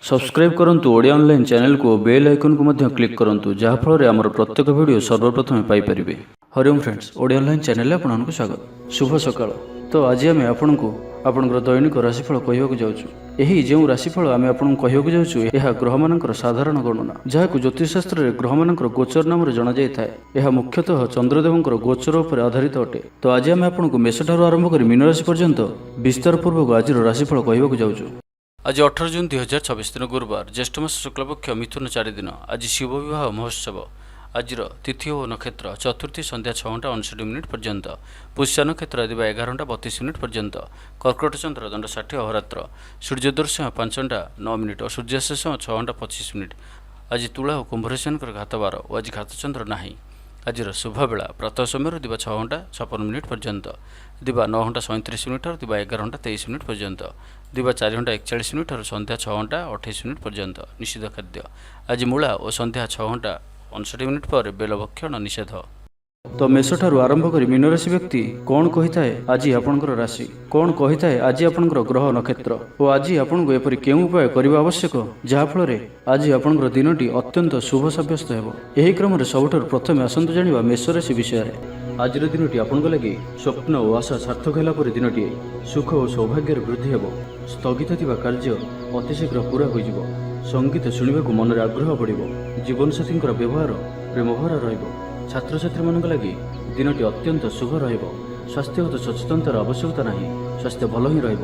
Subscribe କରନ୍ତୁ Odia online ଚ୍ୟାନେଲକୁ ଓ bail ଆଇକନ୍କୁ ମଧ୍ୟ କ୍ଲିକ୍ କରନ୍ତୁ, ଯାହାଫଳରେ ଆମର ପ୍ରତ୍ୟେକ ଭିଡ଼ିଓ ସର୍ବପ୍ରଥମେ ପାଇପାରିବେ। ହରିଓମ୍ ଫ୍ରେଣ୍ଡସ୍, ଓଡ଼ିଆ ଅନଲାଇନ୍ ଚ୍ୟାନେଲରେ ଆପଣମାନଙ୍କୁ ସ୍ୱାଗତ। ଶୁଭ ସକାଳ। ତ ଆଜି ଆମେ ଆପଣଙ୍କୁ ଆପଣଙ୍କର ଦୈନିକ ରାଶିଫଳ କହିବାକୁ ଯାଉଛୁ। ଏହି ଯେଉଁ ରାଶିଫଳ ଆମେ ଆପଣଙ୍କୁ କହିବାକୁ ଯାଉଛୁ, ଏହା ଗ୍ରହମାନଙ୍କର ସାଧାରଣ ଗଣନା, ଯାହାକୁ ଜ୍ୟୋତିଷଶାସ୍ତ୍ରରେ ଗ୍ରହମାନଙ୍କର ଗୋଚର ନାମରେ ଜଣାଯାଇଥାଏ। ଏହା ମୁଖ୍ୟତଃ ଚନ୍ଦ୍ରଦେବଙ୍କର ଗୋଚର ଉପରେ ଆଧାରିତ ଅଟେ। ତ ଆଜି ଆମେ ଆପଣଙ୍କୁ ମେଷଠାରୁ ଆରମ୍ଭ କରି ମୀନ ରାଶି ପର୍ଯ୍ୟନ୍ତ ବିସ୍ତାର ପୂର୍ବକ ଆଜିର ରାଶିଫଳ କହିବାକୁ ଯାଉଛୁ। ଆଜି 18 ଜୁନ୍ 2026 ଦିନ ଗୁରୁବାର, ଜ୍ୟେଷ୍ଠ ମାସ ଶୁକ୍ଳପକ୍ଷ ମିଥୁନ 4 ଦିନ। ଆଜି ଶିବ ବିବାହ ମହୋତ୍ସବ। ଆଜିର ତିଥି ଓ ନକ୍ଷତ୍ର: ଚତୁର୍ଥୀ ସନ୍ଧ୍ୟା 6 ଘଣ୍ଟା 59 ମିନିଟ୍ ପର୍ଯ୍ୟନ୍ତ, ପୁଷ୍ୟା ନକ୍ଷତ୍ର ଦିବା 11 ଘଣ୍ଟା 32 ମିନିଟ୍ ପର୍ଯ୍ୟନ୍ତ, କର୍କଟ ଚନ୍ଦ୍ର ଦଣ୍ଡ 60 ଅହରାତ୍ର, ସୂର୍ଯ୍ୟୋଦୟ ସମୟ 5 ଘଣ୍ଟା 9 ମିନିଟ୍ ଓ ସୂର୍ଯ୍ୟାସ୍ତ ସମୟ 6 ଘଣ୍ଟା 25 ମିନିଟ୍। ଆଜି ତୁଳା ଓ କୁମ୍ଭରାଶିମାନଙ୍କର ଘାତବାର ଓ ଆଜି ଘାତଚନ୍ଦ୍ର ନାହିଁ। ଆଜିର ଶୁଭ ବେଳା ପ୍ରାତଃ ସମୟରୁ ଦିବା 6 ଘଣ୍ଟା 56 ମିନିଟ୍ ପର୍ଯ୍ୟନ୍ତ, ଦିବା 9 ଘଣ୍ଟା 37 ମିନିଟ୍ ଠାରୁ ଦିବା 11 ଘଣ୍ଟା 23 ମିନିଟ୍ ପର୍ଯ୍ୟନ୍ତ, ଦିବା 4 ଘଣ୍ଟା 41 ମିନିଟ୍ ଠାରୁ ସନ୍ଧ୍ୟା 6 ଘଣ୍ଟା 28 ମିନିଟ୍ ପର୍ଯ୍ୟନ୍ତ। ନିଷିଦ୍ଧ ଖାଦ୍ୟ ଆଜି ମୂଳା ଓ ସନ୍ଧ୍ୟା 6 ଘଣ୍ଟା 59 ମିନିଟ୍ ପରେ ବେଲ ଭକ୍ଷଣ ନିଷେଧ। ତ ମେଷଠାରୁ ଆରମ୍ଭ କରି ମୀନରାଶି ବ୍ୟକ୍ତି କ'ଣ କହିଥାଏ ଆଜି ଆପଣଙ୍କର ରାଶି, କ'ଣ କହିଥାଏ ଆଜି ଆପଣଙ୍କର ଗ୍ରହ ନକ୍ଷତ୍ର ଓ ଆଜି ଆପଣଙ୍କୁ ଏପରି କେଉଁ ଉପାୟ କରିବା ଆବଶ୍ୟକ, ଯାହାଫଳରେ ଆଜି ଆପଣଙ୍କର ଦିନଟି ଅତ୍ୟନ୍ତ ଶୁଭ ସାବ୍ୟସ୍ତ ହେବ। ଏହି କ୍ରମରେ ସବୁଠାରୁ ପ୍ରଥମେ ଆସନ୍ତୁ ଜାଣିବା ମେଷ ରାଶି ବିଷୟରେ। ଆଜିର ଦିନଟି ଆପଣଙ୍କ ଲାଗି ସ୍ୱପ୍ନ ଓ ଆଶା ସାର୍ଥକ ହେଲା ପରି ଦିନଟିଏ। ସୁଖ ଓ ସୌଭାଗ୍ୟରେ ବୃଦ୍ଧି ହେବ। ସ୍ଥଗିତ ଥିବା କାର୍ଯ୍ୟ ଅତିଶୀଘ୍ର ପୂରା ହୋଇଯିବ। ସଙ୍ଗୀତ ଶୁଣିବାକୁ ମନରେ ଆଗ୍ରହ ବଢ଼ିବ। ଜୀବନସାଥୀଙ୍କର ବ୍ୟବହାର ପ୍ରେମଭରା ରହିବ। ଛାତ୍ରଛାତ୍ରୀମାନଙ୍କ ଲାଗି ଦିନଟି ଅତ୍ୟନ୍ତ ଶୁଭ ରହିବ। ସ୍ୱାସ୍ଥ୍ୟଗତ ସଚେତନତାର ଆବଶ୍ୟକତା ନାହିଁ। ସ୍ୱାସ୍ଥ୍ୟ ଭଲ ହିଁ ରହିବ।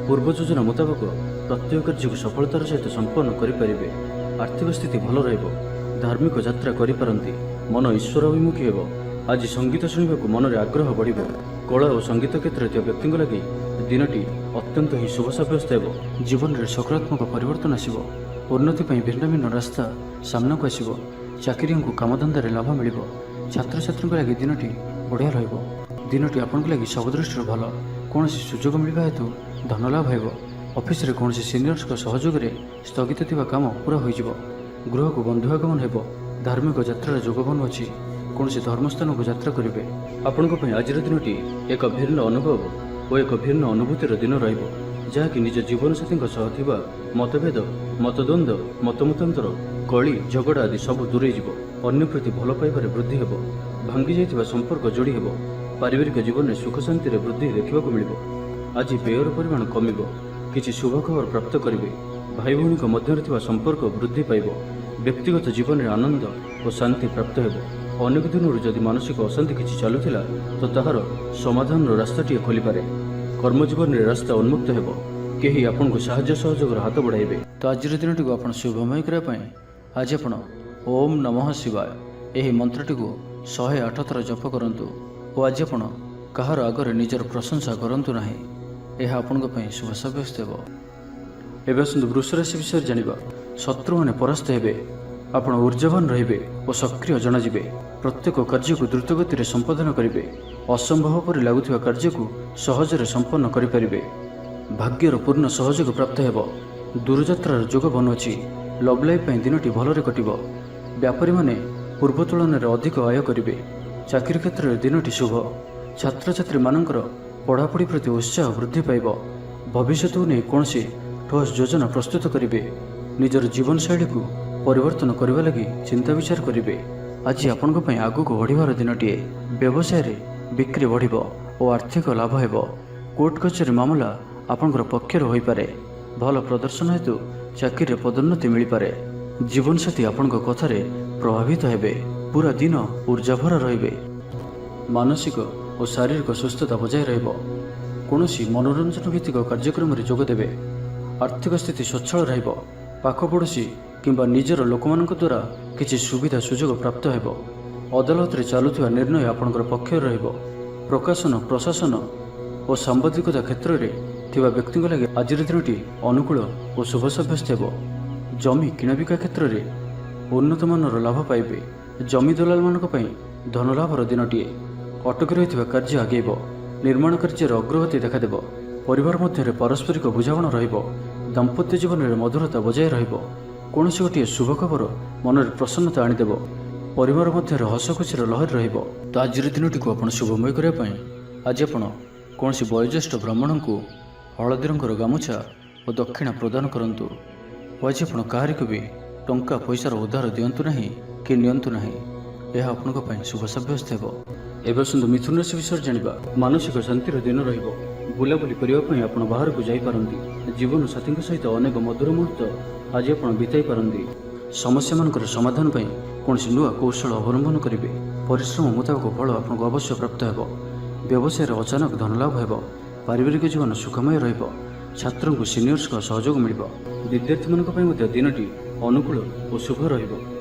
ପୂର୍ବ ଯୋଜନା ମୁତାବକ ପ୍ରତ୍ୟେକ କାର୍ଯ୍ୟକୁ ସଫଳତାର ସହିତ ସମ୍ପନ୍ନ କରିପାରିବେ। ଆର୍ଥିକ ସ୍ଥିତି ଭଲ ରହିବ। ଧାର୍ମିକ ଯାତ୍ରା କରିପାରନ୍ତି। ମନ ଈଶ୍ୱର ଅଭିମୁଖୀ ହେବ। ଆଜି ସଙ୍ଗୀତ ଶୁଣିବାକୁ ମନରେ ଆଗ୍ରହ ବଢ଼ିବ। କଳା ଓ ସଙ୍ଗୀତ କ୍ଷେତ୍ରରେ ଥିବା ବ୍ୟକ୍ତିଙ୍କ ଲାଗି ଦିନଟି ଅତ୍ୟନ୍ତ ହିଁ ଶୁଭ ସାବ୍ୟସ୍ତ ହେବ। ଜୀବନରେ ସକାରାତ୍ମକ ପରିବର୍ତ୍ତନ ଆସିବ। ଉନ୍ନତି ପାଇଁ ଭିନ୍ନ ଭିନ୍ନ ରାସ୍ତା ସାମ୍ନାକୁ ଆସିବ। ଚାକିରିଆଙ୍କୁ କାମଧନ୍ଦାରେ ଲାଭ ମିଳିବ। ଛାତ୍ରଛାତ୍ରୀଙ୍କ ଲାଗି ଦିନଟି ବଢ଼ିଆ ରହିବ। ଦିନଟି ଆପଣଙ୍କ ଲାଗି ସବୁ ଦୃଷ୍ଟିରୁ ଭଲ। କୌଣସି ସୁଯୋଗ ମିଳିବା ହେତୁ ଧନ ଲାଭ ହେବ। ଅଫିସରେ କୌଣସି ସିନିୟର୍ସଙ୍କ ସହଯୋଗରେ ସ୍ଥଗିତ ଥିବା କାମ ପୂରା ହୋଇଯିବ। ଗୃହକୁ ବନ୍ଧୁ ଆଗମନ ହେବ। ଧାର୍ମିକ ଯାତ୍ରାର ଯୋଗ ବନୁଅଛି। କୌଣସି ଧର୍ମସ୍ଥାନକୁ ଯାତ୍ରା କରିବେ। ଆପଣଙ୍କ ପାଇଁ ଆଜିର ଦିନଟି ଏକ ଭିନ୍ନ ଅନୁଭବ ଓ ଏକ ଭିନ୍ନ ଅନୁଭୂତିର ଦିନ ରହିବ, ଯାହାକି ନିଜ ଜୀବନସାଥୀଙ୍କ ସହ ଥିବା ମତଭେଦ, ମତଦ୍ୱନ୍ଦ୍ୱ, ମତମତାନ୍ତର, କଳି ଝଗଡ଼ା ଆଦି ସବୁ ଦୂରେଇ ଯିବ। ଅନ୍ୟ ପ୍ରତି ଭଲ ପାଇବାରେ ବୃଦ୍ଧି ହେବ। ଭାଙ୍ଗି ଯାଇଥିବା ସମ୍ପର୍କ ଯୋଡ଼ି ହେବ। ପାରିବାରିକ ଜୀବନରେ ସୁଖ ଶାନ୍ତିରେ ବୃଦ୍ଧି ଦେଖିବାକୁ ମିଳିବ। ଆଜି ବ୍ୟୟର ପରିମାଣ କମିବ। କିଛି ଶୁଭ ଖବର ପ୍ରାପ୍ତ କରିବେ। ଭାଇ ଭଉଣୀଙ୍କ ମଧ୍ୟରେ ଥିବା ସମ୍ପର୍କ ବୃଦ୍ଧି ପାଇବ। ବ୍ୟକ୍ତିଗତ ଜୀବନରେ ଆନନ୍ଦ ଓ ଶାନ୍ତି ପ୍ରାପ୍ତ ହେବ। ଅନେକ ଦିନରୁ ଯଦି ମାନସିକ ଅଶାନ୍ତି କିଛି ଚାଲୁଥିଲା, ତ ତାହାର ସମାଧାନର ରାସ୍ତାଟିଏ ଖୋଲିପାରେ। କର୍ମଜୀବନରେ ରାସ୍ତା ଉନ୍ମୁକ୍ତ ହେବ। କେହି ଆପଣଙ୍କୁ ସାହାଯ୍ୟ ସହଯୋଗର ହାତ ବଢ଼ାଇବେ। ତ ଆଜିର ଦିନଟିକୁ ଆପଣ ଶୁଭମୟ କରିବା ପାଇଁ ଆଜି ଆପଣ ଓମ୍ ନମଃ ଶିବାୟ ଏହି ମନ୍ତ୍ରଟିକୁ 108 ଥର ଜପ କରନ୍ତୁ ଓ ଆଜି ଆପଣ କାହାର ଆଗରେ ନିଜର ପ୍ରଶଂସା କରନ୍ତୁ ନାହିଁ। ଏହା ଆପଣଙ୍କ ପାଇଁ ଶୁଭ ସାବ୍ୟସ୍ତ ହେବ। ଏବେ ଆସନ୍ତୁ ବୃଷ ରାଶି ବିଷୟରେ ଜାଣିବା। ଶତ୍ରୁମାନେ ପରାସ୍ତ ହେବେ। ଆପଣ ଉର୍ଜାବାନ ରହିବେ ଓ ସକ୍ରିୟ ଜଣାଯିବେ। ପ୍ରତ୍ୟେକ କାର୍ଯ୍ୟକୁ ଦ୍ରୁତଗତିରେ ସମ୍ପାଦନ କରିବେ। ଅସମ୍ଭବ ପରି ଲାଗୁଥିବା କାର୍ଯ୍ୟକୁ ସହଜରେ ସମ୍ପନ୍ନ କରିପାରିବେ। ଭାଗ୍ୟର ପୂର୍ଣ୍ଣ ସହଯୋଗ ପ୍ରାପ୍ତ ହେବ। ଦୂରଯାତ୍ରାର ଯୋଗ ବନୁଅଛି। ଲଭ୍ ଲାଇଫ୍ ପାଇଁ ଦିନଟି ଭଲରେ କଟିବ। ବ୍ୟାପାରୀମାନେ ପୂର୍ବ ତୁଳନାରେ ଅଧିକ ଆୟ କରିବେ। ଚାକିରି କ୍ଷେତ୍ରରେ ଦିନଟି ଶୁଭ। ଛାତ୍ରଛାତ୍ରୀମାନଙ୍କର ପଢ଼ାପଢ଼ି ପ୍ରତି ଉତ୍ସାହ ବୃଦ୍ଧି ପାଇବ। ଭବିଷ୍ୟତକୁ ନେଇ କୌଣସି ଠୋସ୍ ଯୋଜନା ପ୍ରସ୍ତୁତ କରିବେ। ନିଜର ଜୀବନଶୈଳୀକୁ ପରିବର୍ତ୍ତନ କରିବା ଲାଗି ଚିନ୍ତା ବିଚାର କରିବେ। ଆଜି ଆପଣଙ୍କ ପାଇଁ ଆଗକୁ ବଢ଼ିବାର ଦିନଟିଏ। ବ୍ୟବସାୟରେ ବିକ୍ରି ବଢ଼ିବ ଓ ଆର୍ଥିକ ଲାଭ ହେବ। କୋର୍ଟ କଚେରୀ ମାମଲା ଆପଣଙ୍କର ପକ୍ଷରେ ହୋଇପାରେ। ଭଲ ପ୍ରଦର୍ଶନ ହେତୁ ଚାକିରିରେ ପଦୋନ୍ନତି ମିଳିପାରେ। ଜୀବନସାଥୀ ଆପଣଙ୍କ କଥାରେ ପ୍ରଭାବିତ ହେବେ। ପୁରା ଦିନ ଉର୍ଜାଭରା ରହିବେ। ମାନସିକ ଓ ଶାରୀରିକ ସୁସ୍ଥତା ବଜାୟ ରହିବ। କୌଣସି ମନୋରଞ୍ଜନ ଭିତ୍ତିକ କାର୍ଯ୍ୟକ୍ରମରେ ଯୋଗ ଦେବେ। ଆର୍ଥିକ ସ୍ଥିତି ସ୍ୱଚ୍ଛଳ ରହିବ। ପାଖ ପଡ଼ୋଶୀ କିମ୍ବା ନିଜର ଲୋକମାନଙ୍କ ଦ୍ୱାରା କିଛି ସୁବିଧା ସୁଯୋଗ ପ୍ରାପ୍ତ ହେବ। ଅଦାଲତରେ ଚାଲୁଥିବା ନିର୍ଣ୍ଣୟ ଆପଣଙ୍କର ପକ୍ଷରେ ରହିବ। ପ୍ରକାଶନ, ପ୍ରଶାସନ ଓ ସାମ୍ବାଦିକତା କ୍ଷେତ୍ରରେ ଥିବା ବ୍ୟକ୍ତିଙ୍କ ଲାଗି ଆଜିର ଦିନଟି ଅନୁକୂଳ ଓ ଶୁଭ ସାବ୍ୟସ୍ତ ହେବ। ଜମି କିଣାବିକା କ୍ଷେତ୍ରରେ ଉନ୍ନତମାନର ଲାଭ ପାଇବେ। ଜମି ଦଲାଲମାନଙ୍କ ପାଇଁ ଧନଲାଭର ଦିନଟିଏ। ଅଟକି ରହିଥିବା କାର୍ଯ୍ୟ ଆଗେଇବ। ନିର୍ମାଣ କାର୍ଯ୍ୟରେ ଅଗ୍ରଗତି ଦେଖାଦେବ। ପରିବାର ମଧ୍ୟରେ ପାରସ୍ପରିକ ବୁଝାମଣା ରହିବ। ଦାମ୍ପତ୍ୟ ଜୀବନରେ ମଧୁରତା ବଜାୟ ରହିବ। କୌଣସି ଗୋଟିଏ ଶୁଭ ଖବର ମନରେ ପ୍ରସନ୍ନତା ଆଣିଦେବ। ପରିବାର ମଧ୍ୟରେ ହସ ଖୁସିର ଲହରୀ ରହିବ। ତ ଆଜିର ଦିନଟିକୁ ଆପଣ ଶୁଭମୟ କରିବା ପାଇଁ ଆଜି ଆପଣ କୌଣସି ବୟୋଜ୍ୟେଷ୍ଠ ବ୍ରାହ୍ମଣଙ୍କୁ ହଳଦୀ ରଙ୍ଗର ଗାମୁଛା ଓ ଦକ୍ଷିଣା ପ୍ରଦାନ କରନ୍ତୁ। ଓ ଆଜି ଆପଣ କାହାରିକୁ ବି ଟଙ୍କା ପଇସାର ଉଧାର ଦିଅନ୍ତୁ ନାହିଁ କି ନିଅନ୍ତୁ ନାହିଁ। ଏହା ଆପଣଙ୍କ ପାଇଁ ଶୁଭ ସାବ୍ୟସ୍ତ ହେବ। ଏବେ ଆସନ୍ତୁ ମିଥୁନ ରାଶି ବିଷୟରେ ଜାଣିବା। ମାନସିକ ଶାନ୍ତିର ଦିନ ରହିବ। ବୁଲାବୁଲି କରିବା ପାଇଁ ଆପଣ ବାହାରକୁ ଯାଇପାରନ୍ତି। ଜୀବନ ସାଥୀଙ୍କ ସହିତ ଅନେକ ମଧୁର ମୁହୂର୍ତ୍ତ ଆଜି ଆପଣ ବିତାଇ ପାରନ୍ତି। ସମସ୍ୟାମାନଙ୍କର ସମାଧାନ ପାଇଁ କୌଣସି ନୂଆ କୌଶଳ ଅବଲମ୍ବନ କରିବେ। ପରିଶ୍ରମ ମୁତାବକ ଫଳ ଆପଣଙ୍କୁ ଅବଶ୍ୟ ପ୍ରାପ୍ତ ହେବ। ବ୍ୟବସାୟରେ ଅଚାନକ ଧନଲାଭ ହେବ। ପାରିବାରିକ ଜୀବନ ସୁଖମୟ ରହିବ। ଛାତ୍ରଙ୍କୁ ସିନିୟର୍ସଙ୍କ ସହଯୋଗ ମିଳିବ। ବିଦ୍ୟାର୍ଥୀମାନଙ୍କ ପାଇଁ ମଧ୍ୟ ଦିନଟି ଅନୁକୂଳ ଓ ଶୁଭ ରହିବ।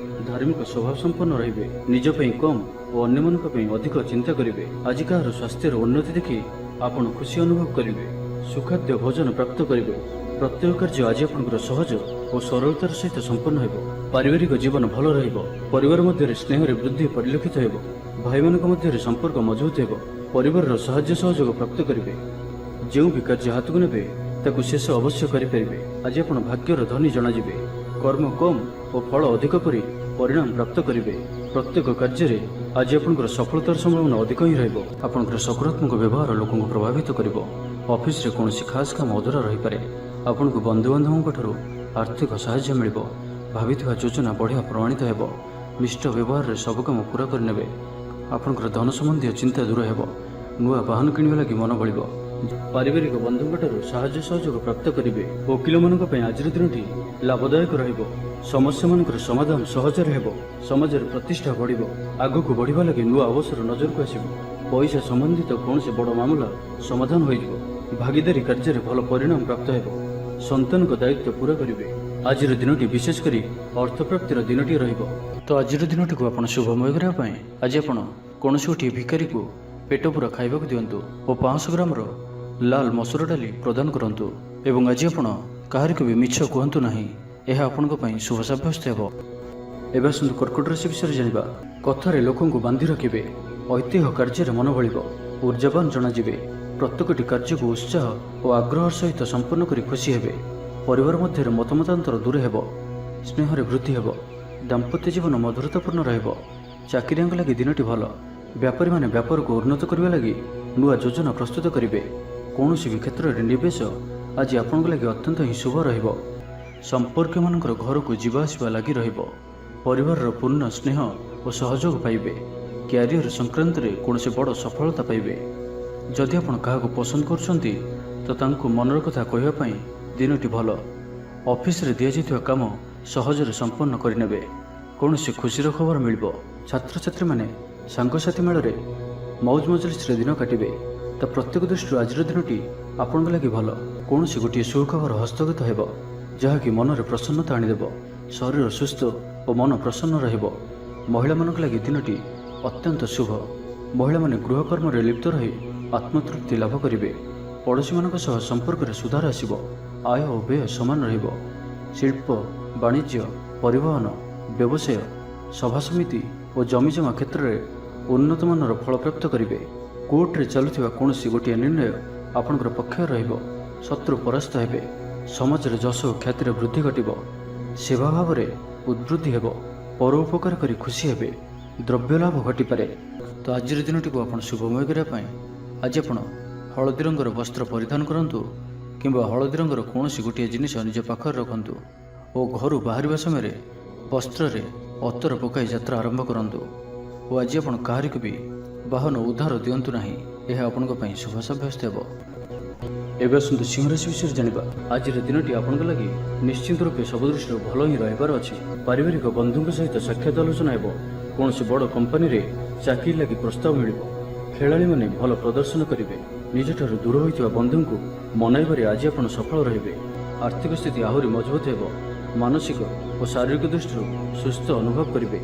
ଧାର୍ମିକ ସ୍ୱଭାବ ସମ୍ପନ୍ନ ରହିବେ। ନିଜ ପାଇଁ କମ୍ ଓ ଅନ୍ୟମାନଙ୍କ ପାଇଁ ଅଧିକ ଚିନ୍ତା କରିବେ। ଆଜି କାହାର ସ୍ୱାସ୍ଥ୍ୟର ଉନ୍ନତି ଦେଖି ଆପଣ ଖୁସି ଅନୁଭବ କରିବେ। ସୁଖାଦ୍ୟ ଭୋଜନ ପ୍ରାପ୍ତ କରିବେ। ପ୍ରତ୍ୟେକ କାର୍ଯ୍ୟ ଆଜି ଆପଣଙ୍କର ସହଜ ଓ ସରଳତାର ସହିତ ସମ୍ପନ୍ନ ହେବ। ପାରିବାରିକ ଜୀବନ ଭଲ ରହିବ। ପରିବାର ମଧ୍ୟରେ ସ୍ନେହରେ ବୃଦ୍ଧି ପରିଲକ୍ଷିତ ହେବ। ଭାଇମାନଙ୍କ ମଧ୍ୟରେ ସମ୍ପର୍କ ମଜବୁତ ହେବ। ପରିବାରର ସାହାଯ୍ୟ ସହଯୋଗ ପ୍ରାପ୍ତ କରିବେ। ଯେଉଁ ବି କାର୍ଯ୍ୟ ହାତକୁ ନେବେ, ତାକୁ ଶେଷ ଅବଶ୍ୟ କରିପାରିବେ। ଆଜି ଆପଣ ଭାଗ୍ୟର ଧନୀ ଜଣାଯିବେ। କର୍ମ କମ୍ ଓ ଫଳ ଅଧିକ ପରି ପରିଣାମ ପ୍ରାପ୍ତ କରିବେ। ପ୍ରତ୍ୟେକ କାର୍ଯ୍ୟରେ ଆଜି ଆପଣଙ୍କର ସଫଳତାର ସମ୍ଭାବନା ଅଧିକ ହିଁ ରହିବ। ଆପଣଙ୍କର ସକାରାତ୍ମକ ବ୍ୟବହାର ଲୋକଙ୍କୁ ପ୍ରଭାବିତ କରିବ। ଅଫିସରେ କୌଣସି ଖାସ୍ କାମ ଅଧୁରା ରହିପାରେ। ଆପଣଙ୍କୁ ବନ୍ଧୁବାନ୍ଧବଙ୍କ ଠାରୁ ଆର୍ଥିକ ସାହାଯ୍ୟ ମିଳିବ। ଭାବିଥିବା ଯୋଜନା ବଢ଼ିଆ ପ୍ରମାଣିତ ହେବ। ମିଷ୍ଟ ବ୍ୟବହାରରେ ସବୁ କାମ ପୂରା କରିନେବେ। ଆପଣଙ୍କର ଧନ ସମ୍ବନ୍ଧୀୟ ଚିନ୍ତା ଦୂର ହେବ। ନୂଆ ବାହନ କିଣିବା ଲାଗି ମନ ବଳିବ। ପାରିବାରିକ ବନ୍ଧୁଙ୍କଠାରୁ ସାହାଯ୍ୟ ସହଯୋଗ ପ୍ରାପ୍ତ କରିବେ। ଓକିଲମାନଙ୍କ ପାଇଁ ଆଜିର ଦିନଟି ଲାଭଦାୟକ ରହିବ। ସମସ୍ୟାମାନଙ୍କର ସମାଧାନ ସହଜରେ ହେବ। ସମାଜରେ ପ୍ରତିଷ୍ଠା ବଢ଼ିବ। ଆଗକୁ ବଢ଼ିବା ଲାଗି ନୂଆ ଅବସର ନଜରକୁ ଆସିବ। ପଇସା ସମ୍ବନ୍ଧିତ କୌଣସି ବଡ଼ ମାମଲା ସମାଧାନ ହୋଇଯିବ। ଭାଗିଦାରୀ କାର୍ଯ୍ୟରେ ଭଲ ପରିଣାମ ପ୍ରାପ୍ତ ହେବ। ସନ୍ତାନଙ୍କ ଦାୟିତ୍ୱ ପୂରା କରିବେ। ଆଜିର ଦିନଟି ବିଶେଷ କରି ଅର୍ଥପ୍ରାପ୍ତିର ଦିନଟି ରହିବ। ତ ଆଜିର ଦିନଟିକୁ ଆପଣ ଶୁଭମୟ କରିବା ପାଇଁ ଆଜି ଆପଣ କୌଣସି ଗୋଟିଏ ଭିକାରୀକୁ ପେଟ ପୂରା ଖାଇବାକୁ ଦିଅନ୍ତୁ ଓ 500 ଗ୍ରାମର ଲାଲ ମସୁର ଡାଲି ପ୍ରଦାନ କରନ୍ତୁ ଏବଂ ଆଜି ଆପଣ କାହାରିକୁ ବି ମିଛ କୁହନ୍ତୁ ନାହିଁ। ଏହା ଆପଣଙ୍କ ପାଇଁ ଶୁଭ ସାବ୍ୟସ୍ତ ହେବ। ଏବେ ଆସନ୍ତୁ କର୍କଟ ରାଶି ବିଷୟରେ ଜାଣିବା। କଥାରେ ଲୋକଙ୍କୁ ବାନ୍ଧି ରଖିବେ। ଐତିହ୍ୟ କାର୍ଯ୍ୟରେ ମନ ବଳିବ। ଉର୍ଜାବାନ ଜଣାଯିବେ। ପ୍ରତ୍ୟେକଟି କାର୍ଯ୍ୟକୁ ଉତ୍ସାହ ଓ ଆଗ୍ରହ ସହିତ ସମ୍ପନ୍ନ କରି ଖୁସି ହେବେ। ପରିବାର ମଧ୍ୟରେ ମତମତାନ୍ତର ଦୂର ହେବ। ସ୍ନେହରେ ବୃଦ୍ଧି ହେବ। ଦାମ୍ପତ୍ୟ ଜୀବନ ମଧୁରତାପୂର୍ଣ୍ଣ ରହିବ। ଚାକିରିଆଙ୍କ ଲାଗି ଦିନଟି ଭଲ। ବ୍ୟାପାରୀମାନେ ବ୍ୟାପାରକୁ ଉନ୍ନତ କରିବା ଲାଗି ନୂଆ ଯୋଜନା ପ୍ରସ୍ତୁତ କରିବେ। କୌଣସି ବି କ୍ଷେତ୍ରରେ ନିବେଶ ଆଜି ଆପଣଙ୍କ ଲାଗି ଅତ୍ୟନ୍ତ ହିଁ ଶୁଭ ରହିବ। ସମ୍ପର୍କୀୟମାନଙ୍କର ଘରକୁ ଯିବା ଆସିବା ଲାଗି ରହିବ। ପରିବାରର ପୂର୍ଣ୍ଣ ସ୍ନେହ ଓ ସହଯୋଗ ପାଇବେ। କ୍ୟାରିୟର ସଂକ୍ରାନ୍ତରେ କୌଣସି ବଡ଼ ସଫଳତା ପାଇବେ। ଯଦି ଆପଣ କାହାକୁ ପସନ୍ଦ କରୁଛନ୍ତି, ତ ତାଙ୍କୁ ମନର କଥା କହିବା ପାଇଁ ଦିନଟି ଭଲ। ଅଫିସରେ ଦିଆଯାଇଥିବା କାମ ସହଜରେ ସମ୍ପନ୍ନ କରିନେବେ। କୌଣସି ଖୁସିର ଖବର ମିଳିବ। ଛାତ୍ରଛାତ୍ରୀମାନେ ସାଙ୍ଗସାଥି ମେଳରେ ମୌଜ ମଜଲିସରେ ଦିନ କାଟିବେ। ତ ପ୍ରତ୍ୟେକ ଦୃଷ୍ଟିରୁ ଆଜିର ଦିନଟି ଆପଣଙ୍କ ଲାଗି ଭଲ। କୌଣସି ଗୋଟିଏ ସୁଖବର ହସ୍ତଗତ ହେବ, ଯାହାକି ମନରେ ପ୍ରସନ୍ନତା ଆଣିଦେବ। ଶରୀର ସୁସ୍ଥ ଓ ମନ ପ୍ରସନ୍ନ ରହିବ। ମହିଳାମାନଙ୍କ ଲାଗି ଦିନଟି ଅତ୍ୟନ୍ତ ଶୁଭ। ମହିଳାମାନେ ଗୃହକର୍ମରେ ଲିପ୍ତ ରହି ଆତ୍ମତୃପ୍ତି ଲାଭ କରିବେ। ପଡ଼ୋଶୀମାନଙ୍କ ସହ ସମ୍ପର୍କରେ ସୁଧାର ଆସିବ। ଆୟ ଓ ବ୍ୟୟ ସମାନ ରହିବ। ଶିଳ୍ପ, ବାଣିଜ୍ୟ, ପରିବହନ, ବ୍ୟବସାୟ, ସଭାସମିତି ଓ ଜମିଜମା କ୍ଷେତ୍ରରେ ଉନ୍ନତମାନର ଫଳପ୍ରାପ୍ତ କରିବେ। କୋର୍ଟରେ ଚାଲୁଥିବା କୌଣସି ଗୋଟିଏ ନିର୍ଣ୍ଣୟ ଆପଣଙ୍କର ପକ୍ଷରେ ରହିବ। ଶତ୍ରୁ ପରାସ୍ତ ହେବେ। ସମାଜରେ ଯଶ ଓ ଖ୍ୟାତିର ବୃଦ୍ଧି ଘଟିବ। ସେବା ଭାବରେ ଉଦ୍ବୃଦ୍ଧି ହେବ। ପରୋପକାର କରି ଖୁସି ହେବେ। ଦ୍ରବ୍ୟ ଲାଭ ଘଟିପାରେ। ତ ଆଜିର ଦିନଟିକୁ ଆପଣ ଶୁଭମୟ କରିବା ପାଇଁ ଆଜି ଆପଣ ହଳଦୀ ରଙ୍ଗର ବସ୍ତ୍ର ପରିଧାନ କରନ୍ତୁ କିମ୍ବା ହଳଦୀ ରଙ୍ଗର କୌଣସି ଗୋଟିଏ ଜିନିଷ ନିଜ ପାଖରେ ରଖନ୍ତୁ ଓ ଘରୁ ବାହାରିବା ସମୟରେ ବସ୍ତ୍ରରେ ଅତର ପକାଇ ଯାତ୍ରା ଆରମ୍ଭ କରନ୍ତୁ ଓ ଆଜି ଆପଣ କାହାରିକୁ ବି ବାହନ ଉଧାର ଦିଅନ୍ତୁ ନାହିଁ। ଏହା ଆପଣଙ୍କ ପାଇଁ ଶୁଭ ସାବ୍ୟସ୍ତ ହେବ। ଏବେ ଆସନ୍ତୁ ସିଂହ ରାଶି ବିଷୟରେ ଜାଣିବା। ଆଜିର ଦିନଟି ଆପଣଙ୍କ ଲାଗି ନିଶ୍ଚିନ୍ତ ରୂପେ ସବୁ ଦୃଷ୍ଟିରୁ ଭଲ ହିଁ ରହିବାର ଅଛି। ପାରିବାରିକ ବନ୍ଧୁଙ୍କ ସହିତ ସାକ୍ଷାତ ଆଲୋଚନା ହେବ। କୌଣସି ବଡ଼ କମ୍ପାନୀରେ ଚାକିରି ଲାଗି ପ୍ରସ୍ତାବ ମିଳିବ। ଖେଳାଳିମାନେ ଭଲ ପ୍ରଦର୍ଶନ କରିବେ। ନିଜଠାରୁ ଦୂର ହୋଇଥିବା ବନ୍ଧୁଙ୍କୁ ମନାଇବାରେ ଆଜି ଆପଣ ସଫଳ ରହିବେ। ଆର୍ଥିକ ସ୍ଥିତି ଆହୁରି ମଜବୁତ ହେବ। ମାନସିକ ଓ ଶାରୀରିକ ଦୃଷ୍ଟିରୁ ସୁସ୍ଥ ଅନୁଭବ କରିବେ।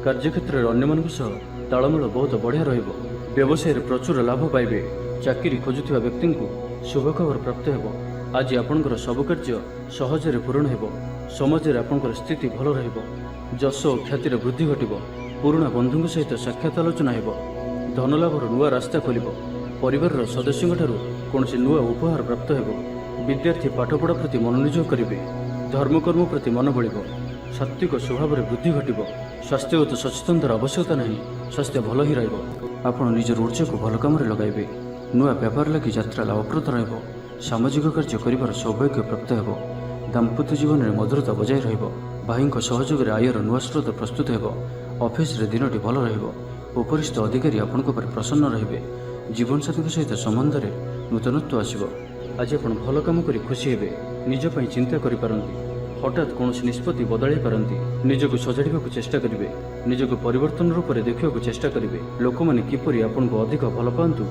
କାର୍ଯ୍ୟକ୍ଷେତ୍ରରେ ଅନ୍ୟମାନଙ୍କ ସହ ତାଳମେଳ ବହୁତ ବଢ଼ିଆ ରହିବ। ବ୍ୟବସାୟରେ ପ୍ରଚୁର ଲାଭ ପାଇବେ। ଚାକିରି ଖୋଜୁଥିବା ବ୍ୟକ୍ତିଙ୍କୁ ଶୁଭ ଖବର ପ୍ରାପ୍ତ ହେବ। ଆଜି ଆପଣଙ୍କର ସବୁ କାର୍ଯ୍ୟ ସହଜରେ ପୂରଣ ହେବ। ସମାଜରେ ଆପଣଙ୍କର ସ୍ଥିତି ଭଲ ରହିବ। ଯଶ ଓ ଖ୍ୟାତିର ବୃଦ୍ଧି ଘଟିବ। ପୁରୁଣା ବନ୍ଧୁଙ୍କ ସହିତ ସାକ୍ଷାତ ଆଲୋଚନା ହେବ। ଧନଲାଭର ନୂଆ ରାସ୍ତା ଖୋଲିବ। ପରିବାରର ସଦସ୍ୟଙ୍କଠାରୁ କୌଣସି ନୂଆ ଉପହାର ପ୍ରାପ୍ତ ହେବ। ବିଦ୍ୟାର୍ଥୀ ପାଠପଢ଼ା ପ୍ରତି ମନୋନିଯୋଗ କରିବେ। ଧର୍ମକର୍ମ ପ୍ରତି ମନ ବଳିବ। ସାତ୍ୱିକ ସ୍ୱଭାବରେ ବୃଦ୍ଧି ଘଟିବ। ସ୍ୱାସ୍ଥ୍ୟଗତ ସଚେତନତାର ଆବଶ୍ୟକତା ନାହିଁ। ସ୍ୱାସ୍ଥ୍ୟ ଭଲ ହିଁ ରହିବ। ଆପଣ ନିଜର ଉର୍ଜାକୁ ଭଲ କାମରେ ଲଗାଇବେ। ନୂଆ ବ୍ୟାପାର ଲାଗି ଯାତ୍ରା ଲାଭପ୍ରଦ ରହିବ। ସାମାଜିକ କାର୍ଯ୍ୟ କରିବାର ସୌଭାଗ୍ୟ ପ୍ରାପ୍ତ ହେବ। ଦାମ୍ପତ୍ୟ ଜୀବନରେ ମଧୁରତା ବଜାୟ ରହିବ। ଭାଇଙ୍କ ସହଯୋଗରେ ଆୟର ନୂଆ ସ୍ରୋତ ପ୍ରସ୍ତୁତ ହେବ। ଅଫିସରେ ଦିନଟି ଭଲ ରହିବ। ଉପରିସ୍ଥ ଅଧିକାରୀ ଆପଣଙ୍କ ଉପରେ ପ୍ରସନ୍ନ ରହିବେ। ଜୀବନସାଥୀଙ୍କ ସହିତ ସମ୍ବନ୍ଧରେ ନୂତନତ୍ୱ ଆସିବ। ଆଜି ଆପଣ ଭଲ କାମ କରି ଖୁସି ହେବେ। ନିଜ ପାଇଁ ଚିନ୍ତା କରିପାରନ୍ତି। ହଠାତ୍ କୌଣସି ନିଷ୍ପତ୍ତି ବଦଳାଇ ପାରନ୍ତି। ନିଜକୁ ସଜାଡ଼ିବାକୁ ଚେଷ୍ଟା କରିବେ। ନିଜକୁ ପରିବର୍ତ୍ତନ ରୂପରେ ଦେଖିବାକୁ ଚେଷ୍ଟା କରିବେ। ଲୋକମାନେ କିପରି ଆପଣଙ୍କୁ ଅଧିକ ଭଲ ପାଆନ୍ତୁ,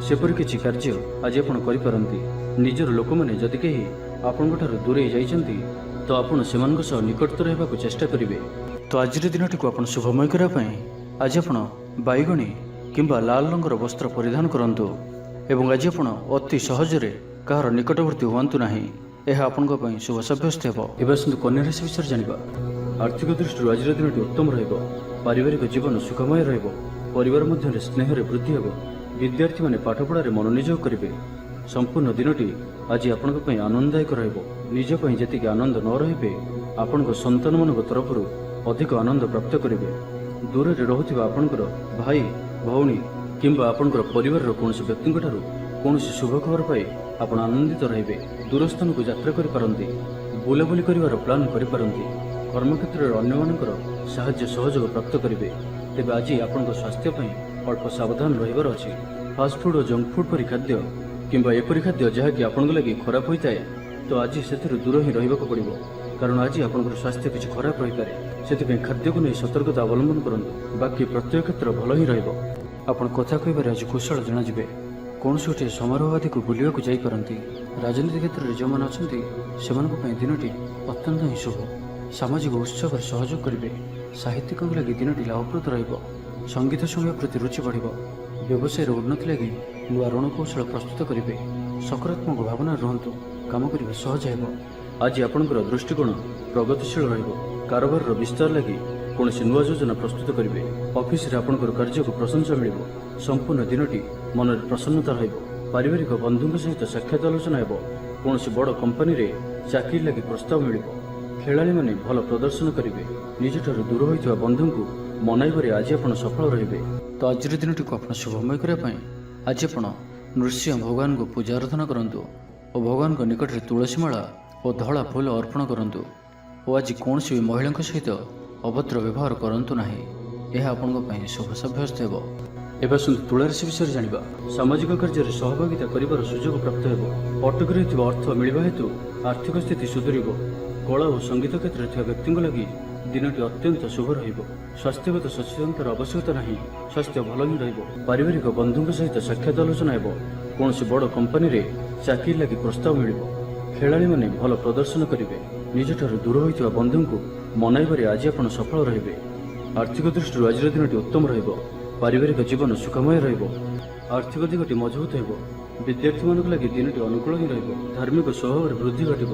ସେପରି କିଛି କାର୍ଯ୍ୟ ଆଜି ଆପଣ କରିପାରନ୍ତି। ନିଜର ଲୋକମାନେ ଯଦି କେହି ଆପଣଙ୍କଠାରୁ ଦୂରେଇ ଯାଇଛନ୍ତି, ତ ଆପଣ ସେମାନଙ୍କ ସହ ନିକଟତର ହେବାକୁ ଚେଷ୍ଟା କରିବେ। ତ ଆଜିର ଦିନଟିକୁ ଆପଣ ଶୁଭମୟ କରିବା ପାଇଁ ଆଜି ଆପଣ ବାଇଗଣୀ କିମ୍ବା ଲାଲ ରଙ୍ଗର ବସ୍ତ୍ର ପରିଧାନ କରନ୍ତୁ ଏବଂ ଆଜି ଆପଣ ଅତି ସହଜରେ କାହାର ନିକଟବର୍ତ୍ତୀ ହୁଅନ୍ତୁ ନାହିଁ। ଏହା ଆପଣଙ୍କ ପାଇଁ ଶୁଭ ସାବ୍ୟସ୍ତ ହେବ। ଏବେ ଆସନ୍ତୁ କନ୍ୟା ରାଶି ବିଷୟରେ ଜାଣିବା। ଆର୍ଥିକ ଦୃଷ୍ଟିରୁ ଆଜିର ଦିନଟି ଉତ୍ତମ ରହିବ। ପାରିବାରିକ ଜୀବନ ସୁଖମୟ ରହିବ। ପରିବାର ମଧ୍ୟରେ ସ୍ନେହରେ ବୃଦ୍ଧି ହେବ। ବିଦ୍ୟାର୍ଥୀମାନେ ପାଠପଢ଼ାରେ ମନୋନିଯୋଗ କରିବେ। ସମ୍ପୂର୍ଣ୍ଣ ଦିନଟି ଆଜି ଆପଣଙ୍କ ପାଇଁ ଆନନ୍ଦଦାୟକ ରହିବ। ନିଜ ପାଇଁ ଯେତିକି ଆନନ୍ଦ ନ ରହିବେ, ଆପଣଙ୍କ ସନ୍ତାନମାନଙ୍କ ତରଫରୁ ଅଧିକ ଆନନ୍ଦ ପ୍ରାପ୍ତ କରିବେ। ଦୂରରେ ରହୁଥିବା ଆପଣଙ୍କର ଭାଇ, ଭଉଣୀ କିମ୍ବା ଆପଣଙ୍କର ପରିବାରର କୌଣସି ବ୍ୟକ୍ତିଙ୍କଠାରୁ କୌଣସି ଶୁଭ ଖବର ପାଇ ଆପଣ ଆନନ୍ଦିତ ରହିବେ। ଦୂର ସ୍ଥାନକୁ ଯାତ୍ରା କରିପାରନ୍ତି। ବୁଲାବୁଲି କରିବାର ପ୍ଲାନ୍ କରିପାରନ୍ତି। କର୍ମକ୍ଷେତ୍ରରେ ଅନ୍ୟମାନଙ୍କର ସାହାଯ୍ୟ ସହଯୋଗ ପ୍ରାପ୍ତ କରିବେ। ତେବେ ଆଜି ଆପଣଙ୍କ ସ୍ୱାସ୍ଥ୍ୟ ପାଇଁ ଅଳ୍ପ ସାବଧାନ ରହିବାର ଅଛି। ଫାଷ୍ଟଫୁଡ୍ ଓ ଜଙ୍କ ଫୁଡ୍ ପରି ଖାଦ୍ୟ କିମ୍ବା ଏପରି ଖାଦ୍ୟ ଯାହାକି ଆପଣଙ୍କ ଲାଗି ଖରାପ ହୋଇଥାଏ, ତ ଆଜି ସେଥିରୁ ଦୂର ହିଁ ରହିବାକୁ ପଡ଼ିବ, କାରଣ ଆଜି ଆପଣଙ୍କର ସ୍ୱାସ୍ଥ୍ୟ କିଛି ଖରାପ ରହିପାରେ। ସେଥିପାଇଁ ଖାଦ୍ୟକୁ ନେଇ ସତର୍କତା ଅବଲମ୍ବନ କରନ୍ତୁ। ବାକି ପ୍ରତ୍ୟେକ କ୍ଷେତ୍ର ଭଲ ହିଁ ରହିବ। ଆପଣ କଥା କହିବାରେ ଆଜି କୁଶଳ ଜଣାଯିବେ। କୌଣସି ଗୋଟିଏ ସମାରୋହ ଆଦିକୁ ବୁଲିବାକୁ ଯାଇପାରନ୍ତି। ରାଜନୀତି କ୍ଷେତ୍ରରେ ଯେଉଁମାନେ ଅଛନ୍ତି, ସେମାନଙ୍କ ପାଇଁ ଦିନଟି ଅତ୍ୟନ୍ତ ହିଁ ଶୁଭ। ସାମାଜିକ ଉତ୍ସବରେ ସହଯୋଗ କରିବେ। ସାହିତ୍ୟିକଙ୍କ ଲାଗି ଦିନଟି ଲାଭପ୍ରଦ ରହିବ। ସଙ୍ଗୀତ ଶୁଣିବା ପ୍ରତି ରୁଚି ବଢ଼ିବ। ବ୍ୟବସାୟର ଉନ୍ନତି ଲାଗି ନୂଆ ରଣକୌଶଳ ପ୍ରସ୍ତୁତ କରିବେ। ସକାରାତ୍ମକ ଭାବନାରେ ରୁହନ୍ତୁ, କାମ କରିବା ସହଜ ହେବ। ଆଜି ଆପଣଙ୍କର ଦୃଷ୍ଟିକୋଣ ପ୍ରଗତିଶୀଳ ରହିବ। କାରବାରର ବିସ୍ତାର ଲାଗି କୌଣସି ନୂଆ ଯୋଜନା ପ୍ରସ୍ତୁତ କରିବେ। ଅଫିସରେ ଆପଣଙ୍କର କାର୍ଯ୍ୟକୁ ପ୍ରଶଂସା ମିଳିବ। ସମ୍ପୂର୍ଣ୍ଣ ଦିନଟି ମନରେ ପ୍ରସନ୍ନତା ରହିବ। ପାରିବାରିକ ବନ୍ଧୁଙ୍କ ସହିତ ସାକ୍ଷାତ ଆଲୋଚନା ହେବ। କୌଣସି ବଡ଼ କମ୍ପାନୀରେ ଚାକିରି ଲାଗି ପ୍ରସ୍ତାବ ମିଳିବ। ଖେଳାଳିମାନେ ଭଲ ପ୍ରଦର୍ଶନ କରିବେ। ନିଜଠାରୁ ଦୂର ହୋଇଥିବା ବନ୍ଧୁଙ୍କୁ ମନାଇବାରେ ଆଜି ଆପଣ ସଫଳ ରହିବେ। ତ ଆଜିର ଦିନଟିକୁ ଆପଣ ଶୁଭମୟ କରିବା ପାଇଁ ଆଜି ଆପଣ ନୃସିଂହ ଭଗବାନଙ୍କୁ ପୂଜା ଆରାଧନା କରନ୍ତୁ ଓ ଭଗବାନଙ୍କ ନିକଟରେ ତୁଳସୀ ମାଳା ଓ ଧଳା ଫୁଲ ଅର୍ପଣ କରନ୍ତୁ ଓ ଆଜି କୌଣସି ବି ମହିଳାଙ୍କ ସହିତ ଅଭଦ୍ର ବ୍ୟବହାର କରନ୍ତୁ ନାହିଁ। ଏହା ଆପଣଙ୍କ ପାଇଁ ଶୁଭ ସାବ୍ୟସ୍ତ ହେବ। ଏବେ ଆସନ୍ତୁ ତୁଳା ରାଶି ବିଷୟରେ ଜାଣିବା। ସାମାଜିକ କାର୍ଯ୍ୟରେ ସହଭାଗିତା କରିବାର ସୁଯୋଗ ପ୍ରାପ୍ତ ହେବ। ଅଟକି ରହିଥିବା ଅର୍ଥ ମିଳିବା ହେତୁ ଆର୍ଥିକ ସ୍ଥିତି ସୁଧୁରିବ। କଳା ଓ ସଙ୍ଗୀତ କ୍ଷେତ୍ରରେ ଥିବା ବ୍ୟକ୍ତିଙ୍କ ଲାଗି ଦିନଟି ଅତ୍ୟନ୍ତ ଶୁଭ ରହିବ। ସ୍ୱାସ୍ଥ୍ୟଗତ ସଚେତନତାର ଆବଶ୍ୟକତା ନାହିଁ। ସ୍ୱାସ୍ଥ୍ୟ ଭଲ ହିଁ ରହିବ। ପାରିବାରିକ ବନ୍ଧୁଙ୍କ ସହିତ ସାକ୍ଷାତ ଆଲୋଚନା ହେବ। କୌଣସି ବଡ଼ କମ୍ପାନୀରେ ଚାକିରି ଲାଗି ପ୍ରସ୍ତାବ ମିଳିବ। ଖେଳାଳିମାନେ ଭଲ ପ୍ରଦର୍ଶନ କରିବେ। ନିଜଠାରୁ ଦୂର ହୋଇଥିବା ବନ୍ଧୁଙ୍କୁ ମନାଇବାରେ ଆଜି ଆପଣ ସଫଳ ରହିବେ। ଆର୍ଥିକ ଦୃଷ୍ଟିରୁ ଆଜିର ଦିନଟି ଉତ୍ତମ ରହିବ। ପାରିବାରିକ ଜୀବନ ସୁଖମୟ ରହିବ। ଆର୍ଥିକ ଦିଗଟି ମଜବୁତ ହେବ। ବିଦ୍ୟାର୍ଥୀମାନଙ୍କ ଲାଗି ଦିନଟି ଅନୁକୂଳ ହିଁ ରହିବ। ଧାର୍ମିକ ସ୍ୱଭାବରେ ବୃଦ୍ଧି ଘଟିବ।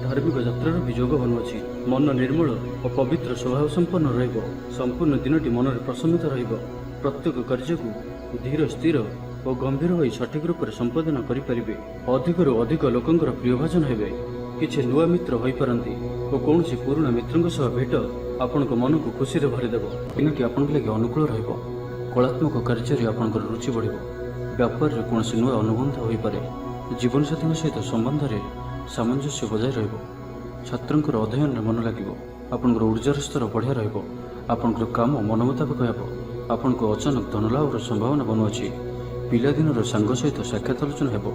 ଧାର୍ମିକ ଯାତ୍ରାର ବି ଯୋଗ ବନୁଅଛି। ମନ ନିର୍ମଳ ଓ ପବିତ୍ର ସ୍ୱଭାବ ସମ୍ପନ୍ନ ରହିବ। ସମ୍ପୂର୍ଣ୍ଣ ଦିନଟି ମନରେ ପ୍ରସନ୍ନତା ରହିବ। ପ୍ରତ୍ୟେକ କାର୍ଯ୍ୟକୁ ଧୀର, ସ୍ଥିର ଓ ଗମ୍ଭୀର ହୋଇ ସଠିକ ରୂପରେ ସମ୍ପାଦନ କରିପାରିବେ। ଅଧିକରୁ ଅଧିକ ଲୋକଙ୍କର ପ୍ରିୟଭାଜନ ହେବେ। କିଛି ନୂଆ ମିତ୍ର ହୋଇପାରନ୍ତି ଓ କୌଣସି ପୁରୁଣା ମିତ୍ରଙ୍କ ସହ ଭେଟ ଆପଣଙ୍କ ମନକୁ ଖୁସିରେ ଭରିଦେବ। ଦିନଟି ଆପଣଙ୍କ ଲାଗି ଅନୁକୂଳ ରହିବ। କଳାତ୍ମକ କାର୍ଯ୍ୟରେ ଆପଣଙ୍କର ରୁଚି ବଢ଼ିବ। ବ୍ୟାପାରରେ କୌଣସି ନୂଆ ଅନୁବନ୍ଧ ହୋଇପାରେ। ଜୀବନସାଥୀଙ୍କ ସହିତ ସମ୍ବନ୍ଧରେ ସାମଞ୍ଜସ୍ୟ ବଜାୟ ରହିବ। ଛାତ୍ରଙ୍କର ଅଧ୍ୟୟନରେ ମନ ଲାଗିବ। ଆପଣଙ୍କର ଉର୍ଜାର ସ୍ତର ବଢ଼ିଆ ରହିବ। ଆପଣଙ୍କର କାମ ମନ ମୁତାବକ ହେବ। ଆପଣଙ୍କୁ ଅଚାନକ ଧନଲାଭର ସମ୍ଭାବନା ବନୁଅଛି। ପିଲାଦିନର ସାଙ୍ଗ ସହିତ ସାକ୍ଷାତ ଆଲୋଚନା ହେବ।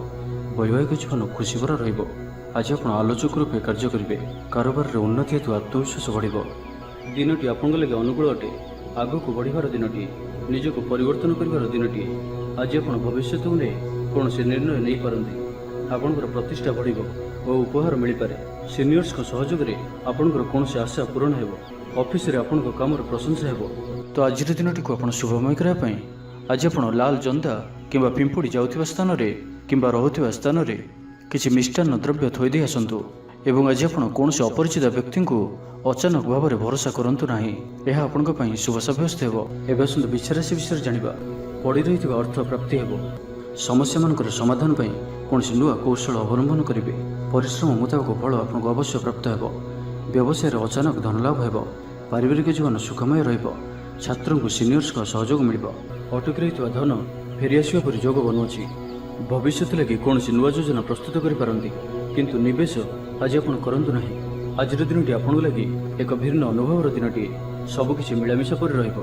ବୈବାହିକ ଜୀବନ ଖୁସିଭରା ରହିବ। ଆଜି ଆପଣ ଆଲୋଚକ ରୂପେ କାର୍ଯ୍ୟ କରିବେ। କାରବାରରେ ଉନ୍ନତି ହେତୁ ଆତ୍ମବିଶ୍ୱାସ ବଢ଼ିବ। ଦିନଟି ଆପଣଙ୍କ ଲାଗି ଅନୁକୂଳ ଅଟେ। ଆଗକୁ ବଢ଼ିବାର ଦିନଟିଏ, ନିଜକୁ ପରିବର୍ତ୍ତନ କରିବାର ଦିନଟିଏ। ଆଜି ଆପଣ ଭବିଷ୍ୟତକୁ ନେଇ କୌଣସି ନିର୍ଣ୍ଣୟ ନେଇପାରନ୍ତି। ଆପଣଙ୍କର ପ୍ରତିଷ୍ଠା ବଢ଼ିବ ଓ ଉପହାର ମିଳିପାରେ। ସିନିୟର୍ସଙ୍କ ସହଯୋଗରେ ଆପଣଙ୍କର କୌଣସି ଆଶା ପୂରଣ ହେବ। ଅଫିସରେ ଆପଣଙ୍କ କାମର ପ୍ରଶଂସା ହେବ। ତ ଆଜିର ଦିନଟିକୁ ଆପଣ ଶୁଭମୟ କରିବା ପାଇଁ ଆଜି ଆପଣ ଲାଲ ଜନ୍ଦା କିମ୍ବା ପିମ୍ପୁଡ଼ି ଯାଉଥିବା ସ୍ଥାନରେ କିମ୍ବା ରହୁଥିବା ସ୍ଥାନରେ କିଛି ମିଷ୍ଟାନ୍ନ ଦ୍ରବ୍ୟ ଥୋଇଦେଇ ଆସନ୍ତୁ ଏବଂ ଆଜି ଆପଣ କୌଣସି ଅପରିଚିତ ବ୍ୟକ୍ତିଙ୍କୁ ଅଚାନକ ଭାବରେ ଭରସା କରନ୍ତୁ ନାହିଁ। ଏହା ଆପଣଙ୍କ ପାଇଁ ଶୁଭ ସାବ୍ୟସ୍ତ ହେବ। ଏବେ ଆସନ୍ତୁ ବିଛା ରାଶି ବିଷୟରେ ଜାଣିବା। ପଡ଼ି ରହିଥିବା ଅର୍ଥ ପ୍ରାପ୍ତି ହେବ। ସମସ୍ୟାମାନଙ୍କର ସମାଧାନ ପାଇଁ କୌଣସି ନୂଆ କୌଶଳ ଅବଲମ୍ବନ କରିବେ। ପରିଶ୍ରମ ମୁତାବକ ଫଳ ଆପଣଙ୍କୁ ଅବଶ୍ୟ ପ୍ରାପ୍ତ ହେବ। ବ୍ୟବସାୟରେ ଅଚାନକ ଧନଲାଭ ହେବ। ପାରିବାରିକ ଜୀବନ ସୁଖମୟ ରହିବ। ଛାତ୍ରଙ୍କୁ ସିନିୟର୍ସଙ୍କ ସହଯୋଗ ମିଳିବ। ଅଟକି ରହିଥିବା ଧନ ଫେରିଆସିବା ପରି ଯୋଗ ବନୁଅଛି। ଭବିଷ୍ୟତ ଲାଗି କୌଣସି ନୂଆ ଯୋଜନା ପ୍ରସ୍ତୁତ କରିପାରନ୍ତି। କିନ୍ତୁ ନିବେଶ ଆଜି ଆପଣ କରନ୍ତୁ ନାହିଁ। ଆଜିର ଦିନଟି ଆପଣଙ୍କ ଲାଗି ଏକ ଭିନ୍ନ ଅନୁଭବର ଦିନଟିଏ। ସବୁକିଛି ମିଳାମିଶା ପରି ରହିବ।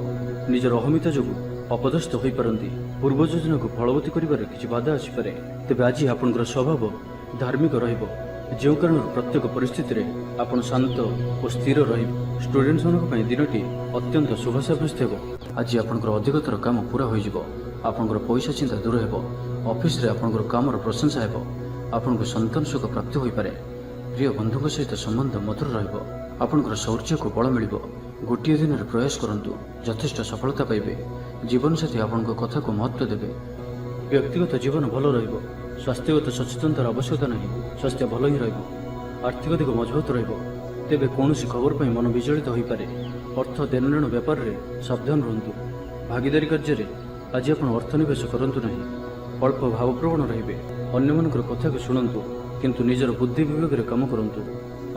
ନିଜର ଅହମିତା ଯୋଗୁଁ ଅପଦସ୍ଥ ହୋଇପାରନ୍ତି। ପୂର୍ବ ଯୋଜନାକୁ ଫଳବତୀ କରିବାରେ କିଛି ବାଧା ଆସିପାରେ। ତେବେ ଆଜି ଆପଣଙ୍କର ସ୍ୱଭାବ ଧାର୍ମିକ ରହିବ, ଯେଉଁ କାରଣରୁ ପ୍ରତ୍ୟେକ ପରିସ୍ଥିତିରେ ଆପଣ ଶାନ୍ତ ଓ ସ୍ଥିର ରହିବେ। ଷ୍ଟୁଡେଣ୍ଟସମାନଙ୍କ ପାଇଁ ଦିନଟି ଅତ୍ୟନ୍ତ ଶୁଭ ସାବ୍ୟସ୍ତ ହେବ। ଆଜି ଆପଣଙ୍କର ଅଧିକତର କାମ ପୂରା ହୋଇଯିବ। ଆପଣଙ୍କର ପଇସା ଚିନ୍ତା ଦୂର ହେବ। ଅଫିସରେ ଆପଣଙ୍କର କାମର ପ୍ରଶଂସା ହେବ। ଆପଣଙ୍କୁ ସନ୍ତାନ ସୁଖ ପ୍ରାପ୍ତି ହୋଇପାରେ। ପ୍ରିୟ ବନ୍ଧୁଙ୍କ ସହିତ ସମ୍ବନ୍ଧ ମଧୁର ରହିବ। ଆପଣଙ୍କର ଶୌର୍ଯ୍ୟକୁ ବଳ ମିଳିବ। ଗୋଟିଏ ଦିନରେ ପ୍ରୟାସ କରନ୍ତୁ, ଯଥେଷ୍ଟ ସଫଳତା ପାଇବେ। ଜୀବନସାଥୀ ଆପଣଙ୍କ କଥାକୁ ମହତ୍ତ୍ୱ ଦେବେ। ବ୍ୟକ୍ତିଗତ ଜୀବନ ଭଲ ରହିବ। ସ୍ୱାସ୍ଥ୍ୟଗତ ସଚେତନତାର ଆବଶ୍ୟକତା ନାହିଁ। ସ୍ୱାସ୍ଥ୍ୟ ଭଲ ହିଁ ରହିବ। ଆର୍ଥିକ ଦିଗ ମଜବୁତ ରହିବ। ତେବେ କୌଣସି ଖବର ପାଇଁ ମନ ବିଚଳିତ ହୋଇପାରେ। ଅର୍ଥ ଦେଣନେଣ ବ୍ୟାପାରରେ ସାବଧାନ ରୁହନ୍ତୁ। ଭାଗିଦାରୀ କାର୍ଯ୍ୟରେ ଆଜି ଆପଣ ଅର୍ଥ ନିବେଶ କରନ୍ତୁ ନାହିଁ। ଅଳ୍ପ ଭାବପ୍ରବଣ ରହିବେ। ଅନ୍ୟମାନଙ୍କର କଥାକୁ ଶୁଣନ୍ତୁ, କିନ୍ତୁ ନିଜର ବୁଦ୍ଧି ବିବେକରେ କାମ କରନ୍ତୁ।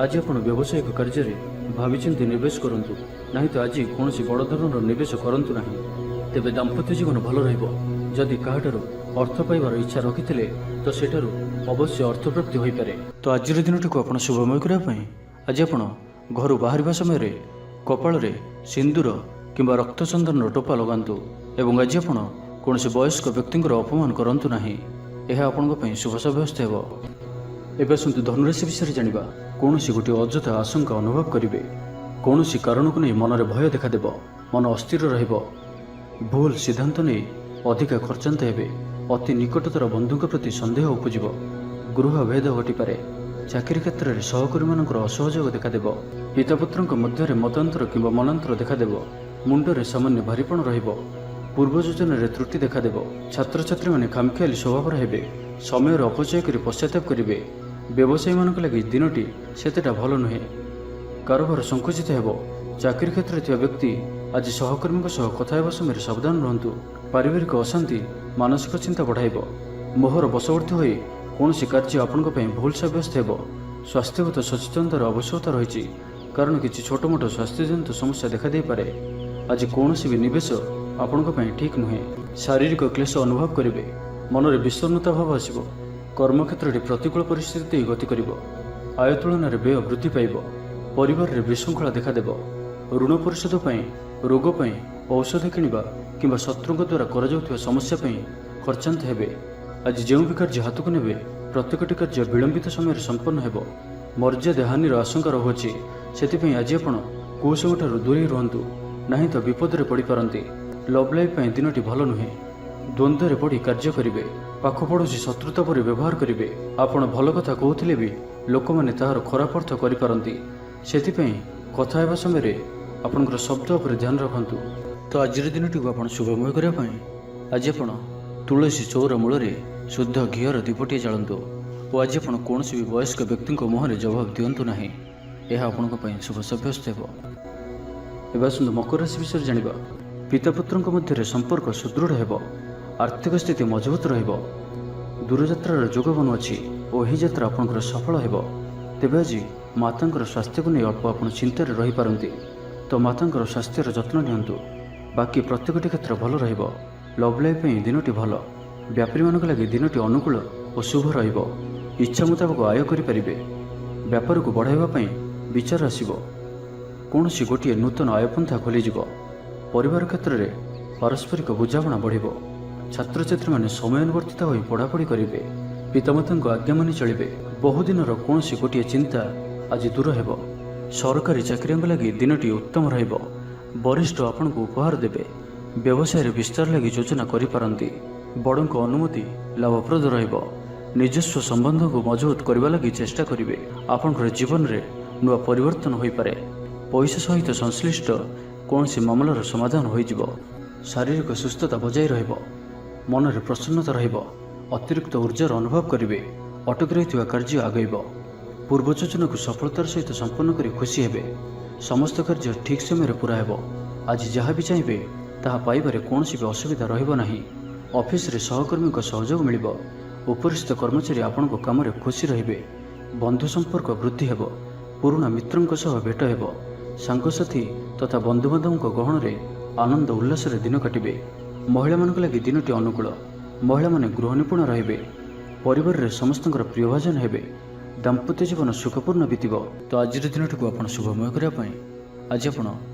ଆଜି ଆପଣ ବ୍ୟବସାୟିକ କାର୍ଯ୍ୟରେ ଭାବିଚିନ୍ତି ନିବେଶ କରନ୍ତୁ, ନାହିଁ ତ ଆଜି କୌଣସି ବଡ଼ ଧରଣର ନିବେଶ କରନ୍ତୁ ନାହିଁ। ତେବେ ଦାମ୍ପତ୍ୟ ଜୀବନ ଭଲ ରହିବ। ଯଦି କାହାଠାରୁ ଅର୍ଥ ପାଇବାର ଇଚ୍ଛା ରଖିଥିଲେ, ତ ସେଠାରୁ ଅବଶ୍ୟ ଅର୍ଥପ୍ରାପ୍ତି ହୋଇପାରେ। ତ ଆଜିର ଦିନଟିକୁ ଆପଣ ଶୁଭମୟ କରିବା ପାଇଁ ଆଜି ଆପଣ ଘରୁ ବାହାରିବା ସମୟରେ କପାଳରେ ସିନ୍ଦୁର କିମ୍ବା ରକ୍ତଚନ୍ଦନର ଟୋପା ଲଗାନ୍ତୁ ଏବଂ ଆଜି ଆପଣ କୌଣସି ବୟସ୍କ ବ୍ୟକ୍ତିଙ୍କର ଅପମାନ କରନ୍ତୁ ନାହିଁ। ଏହା ଆପଣଙ୍କ ପାଇଁ ଶୁଭ ସାବ୍ୟସ୍ତ ହେବ। ଏବେ ଆସନ୍ତୁ ଧନୁରାଶି ବିଷୟରେ ଜାଣିବା। କୌଣସି ଗୋଟିଏ ଅଯଥା ଆଶଙ୍କା ଅନୁଭବ କରିବେ। କୌଣସି କାରଣକୁ ନେଇ ମନରେ ଭୟ ଦେଖାଦେବ। ମନ ଅସ୍ଥିର ରହିବ। ଭୁଲ ସିଦ୍ଧାନ୍ତ ନେଇ ଅଧିକା ଖର୍ଚ୍ଚାନ୍ତ ହେବେ। ଅତି ନିକଟତର ବନ୍ଧୁଙ୍କ ପ୍ରତି ସନ୍ଦେହ ଉପୁଜିବ। ଗୃହ ଭେଦ ଘଟିପାରେ। ଚାକିରି କ୍ଷେତ୍ରରେ ସହକର୍ମୀମାନଙ୍କର ଅସହଯୋଗ ଦେଖାଦେବ। ପିତାପୁତ୍ରଙ୍କ ମଧ୍ୟରେ ମତାନ୍ତର କିମ୍ବା ମନାନ୍ତର ଦେଖାଦେବ। ମୁଣ୍ଡରେ ସାମାନ୍ୟ ଭାରିପଣ ରହିବ। ପୂର୍ବ ଯୋଜନାରେ ତ୍ରୁଟି ଦେଖାଦେବ। ଛାତ୍ରଛାତ୍ରୀମାନେ ଖାମଖିଆଲି ସ୍ୱଭାବର ହେବେ। ସମୟର ଅପଚୟ କରି ପଶ୍ଚାତାପ କରିବେ। ବ୍ୟବସାୟୀମାନଙ୍କ ଲାଗି ଦିନଟି ସେତେଟା ଭଲ ନୁହେଁ। କାରବାର ସଂକୁଚିତ ହେବ। ଚାକିରି କ୍ଷେତ୍ରରେ ଥିବା ବ୍ୟକ୍ତି ଆଜି ସହକର୍ମୀଙ୍କ ସହ କଥା ହେବା ସମୟରେ ସାବଧାନ ରୁହନ୍ତୁ। ପାରିବାରିକ ଅଶାନ୍ତି ମାନସିକ ଚିନ୍ତା ବଢ଼ାଇବ। ମୋହର ବଶବର୍ତ୍ତୀ ହୋଇ କୌଣସି କାର୍ଯ୍ୟ ଆପଣଙ୍କ ପାଇଁ ଭୁଲ ସାବ୍ୟସ୍ତ ହେବ। ସ୍ୱାସ୍ଥ୍ୟଗତ ସଚେତନତାର ଆବଶ୍ୟକତା ରହିଛି, କାରଣ କିଛି ଛୋଟମୋଟ ସ୍ୱାସ୍ଥ୍ୟଜନିତ ସମସ୍ୟା ଦେଖାଦେଇପାରେ। ଆଜି କୌଣସି ବି ନିବେଶ ଆପଣଙ୍କ ପାଇଁ ଠିକ୍ ନୁହେଁ। ଶାରୀରିକ କ୍ଲେଶ ଅନୁଭବ କରିବେ। ମନରେ ବିଷଣ୍ଣତା ଭାବ ଆସିବ। କର୍ମକ୍ଷେତ୍ରରେ ପ୍ରତିକୂଳ ପରିସ୍ଥିତି ଦେଇ ଗତି କରିବ। ଆୟ ତୁଳନାରେ ବ୍ୟୟ ବୃଦ୍ଧି ପାଇବ। ପରିବାରରେ ବିଶୃଙ୍ଖଳା ଦେଖାଦେବ। ଋଣ ପରିଶୋଧ ପାଇଁ, ରୋଗ ପାଇଁ ଔଷଧ କିଣିବା କିମ୍ବା ଶତ୍ରୁଙ୍କ ଦ୍ୱାରା କରାଯାଉଥିବା ସମସ୍ୟା ପାଇଁ ଖର୍ଚ୍ଚାନ୍ତ ହେବେ। ଆଜି ଯେଉଁ ବି କାର୍ଯ୍ୟ ହାତକୁ ନେବେ, ପ୍ରତ୍ୟେକଟି କାର୍ଯ୍ୟ ବିଳମ୍ବିତ ସମୟରେ ସମ୍ପନ୍ନ ହେବ। ମର୍ଯ୍ୟାଦା ହାନିର ଆଶଙ୍କା ରହୁଅଛି। ସେଥିପାଇଁ ଆଜି ଆପଣ କୁସଙ୍ଗଠାରୁ ଦୂରେଇ ରୁହନ୍ତୁ, ନାହିଁ ତ ବିପଦରେ ପଡ଼ିପାରନ୍ତି। ଲଭ୍ ଲାଇଫ୍ ପାଇଁ ଦିନଟି ଭଲ ନୁହେଁ। ଦ୍ୱନ୍ଦ୍ୱରେ ପଡ଼ି କାର୍ଯ୍ୟ କରିବେ। ପାଖ ପଡ଼ୋଶୀ ଶତ୍ରୁତା ପରି ବ୍ୟବହାର କରିବେ। ଆପଣ ଭଲ କଥା କହୁଥିଲେ ବି ଲୋକମାନେ ତାହାର ଖରାପ ଅର୍ଥ କରିପାରନ୍ତି। ସେଥିପାଇଁ କଥା ହେବା ସମୟରେ ଆପଣଙ୍କର ଶବ୍ଦ ଉପରେ ଧ୍ୟାନ ରଖନ୍ତୁ। ତ ଆଜିର ଦିନଟିକୁ ଆପଣ ଶୁଭମୟ କରିବା ପାଇଁ ଆଜି ଆପଣ ତୁଳସୀ ଚଉର ମୂଳରେ ଶୁଦ୍ଧ ଘିଅର ଦୀପଟିଏ ଜାଳନ୍ତୁ ଓ ଆଜି ଆପଣ କୌଣସି ବି ବୟସ୍କ ବ୍ୟକ୍ତିଙ୍କ ମୁହଁରେ ଜବାବ ଦିଅନ୍ତୁ ନାହିଁ। ଏହା ଆପଣଙ୍କ ପାଇଁ ଶୁଭ ସାବ୍ୟସ୍ତ ହେବ। ଏବେ ଆସନ୍ତୁ ମକର ରାଶି ବିଷୟରେ ଜାଣିବା। ପିତା ପୁତ୍ରଙ୍କ ମଧ୍ୟରେ ସମ୍ପର୍କ ସୁଦୃଢ଼ ହେବ। ଆର୍ଥିକ ସ୍ଥିତି ମଜବୁତ ରହିବ। ଦୂରଯାତ୍ରାର ଯୋଗ ବନୁଅଛି ଓ ଏହି ଯାତ୍ରା ଆପଣଙ୍କର ସଫଳ ହେବ। ତେବେ ଆଜି ମାତାଙ୍କର ସ୍ୱାସ୍ଥ୍ୟକୁ ନେଇ ଅଳ୍ପ ଆପଣ ଚିନ୍ତାରେ ରହିପାରନ୍ତି। ତ ମାତାଙ୍କର ସ୍ୱାସ୍ଥ୍ୟର ଯତ୍ନ ନିଅନ୍ତୁ। ବାକି ପ୍ରତ୍ୟେକଟି କ୍ଷେତ୍ର ଭଲ ରହିବ। ଲଭ୍ ଲାଇଫ୍ ପାଇଁ ଦିନଟି ଭଲ। ବ୍ୟାପାରୀମାନଙ୍କ ଲାଗି ଦିନଟି ଅନୁକୂଳ ଓ ଶୁଭ ରହିବ। ଇଚ୍ଛା ମୁତାବକ ଆୟ କରିପାରିବେ। ବ୍ୟାପାରକୁ ବଢ଼ାଇବା ପାଇଁ ବିଚାର ଆସିବ। କୌଣସି ଗୋଟିଏ ନୂତନ ଆୟପନ୍ଥା ଖୋଲିଯିବ। ପରିବାର କ୍ଷେତ୍ରରେ ପାରସ୍ପରିକ ବୁଝାମଣା ବଢ଼ିବ। ଛାତ୍ରଛାତ୍ରୀମାନେ ସମୟାନୁବର୍ତ୍ତିତ ହୋଇ ପଢ଼ାପଢ଼ି କରିବେ। ପିତାମାତାଙ୍କ ଆଜ୍ଞା ମାନି ଚଳିବେ। ବହୁଦିନର କୌଣସି ଗୋଟିଏ ଚିନ୍ତା ଆଜି ଦୂର ହେବ। ସରକାରୀ ଚାକିରିଆଙ୍କ ଲାଗି ଦିନଟି ଉତ୍ତମ ରହିବ। ବରିଷ୍ଠ ଆପଣଙ୍କୁ ଉପହାର ଦେବେ। ବ୍ୟବସାୟରେ ବିସ୍ତାର ଲାଗି ଯୋଜନା କରିପାରନ୍ତି। ବଡ଼ଙ୍କ ଅନୁମତି ଲାଭପ୍ରଦ ରହିବ। ନିଜସ୍ୱ ସମ୍ବନ୍ଧକୁ ମଜବୁତ କରିବା ଲାଗି ଚେଷ୍ଟା କରିବେ। ଆପଣଙ୍କର ଜୀବନରେ ନୂଆ ପରିବର୍ତ୍ତନ ହୋଇପାରେ। ପଇସା ସହିତ ସଂଶ୍ଳିଷ୍ଟ କୌଣସି ମାମଲାର ସମାଧାନ ହୋଇଯିବ। ଶାରୀରିକ ସୁସ୍ଥତା ବଜାୟ ରହିବ। ମନରେ ପ୍ରସନ୍ନତା ରହିବ। ଅତିରିକ୍ତ ଉର୍ଜାର ଅନୁଭବ କରିବେ। ଅଟକି ରହିଥିବା କାର୍ଯ୍ୟ ଆଗେଇବ। ପୂର୍ବ ଯୋଜନାକୁ ସଫଳତାର ସହିତ ସମ୍ପନ୍ନ କରି ଖୁସି ହେବେ। ସମସ୍ତ କାର୍ଯ୍ୟ ଠିକ୍ ସମୟରେ ପୂରା ହେବ। ଆଜି ଯାହା ବି ଚାହିଁବେ, ତାହା ପାଇବାରେ କୌଣସି ବି ଅସୁବିଧା ରହିବ ନାହିଁ। ଅଫିସରେ ସହକର୍ମୀଙ୍କ ସହଯୋଗ ମିଳିବ। ଉପରିସ୍ଥ କର୍ମଚାରୀ ଆପଣଙ୍କ କାମରେ ଖୁସି ରହିବେ। ବନ୍ଧୁ ସମ୍ପର୍କ ବୃଦ୍ଧି ହେବ। ପୁରୁଣା ମିତ୍ରଙ୍କ ସହ ଭେଟ ହେବ। ସାଙ୍ଗସାଥି ତଥା ବନ୍ଧୁବାନ୍ଧବଙ୍କ ଗହଣରେ ଆନନ୍ଦ ଉଲ୍ଲାସରେ ଦିନ କାଟିବେ। ମହିଳାମାନଙ୍କ ଲାଗି ଦିନଟି ଅନୁକୂଳ। ମହିଳାମାନେ ଗୃହ ନିପୁଣ ରହିବେ। ପରିବାରରେ ସମସ୍ତଙ୍କର ପ୍ରିୟଭାଜନ ହେବେ। ଦାମ୍ପତ୍ୟ ଜୀବନ ସୁଖପୂର୍ଣ୍ଣ ବିତିବ। ତ ଆଜିର ଦିନଟିକୁ ଆପଣ ଶୁଭମୟ କରିବା ପାଇଁ ଆଜି ଆପଣ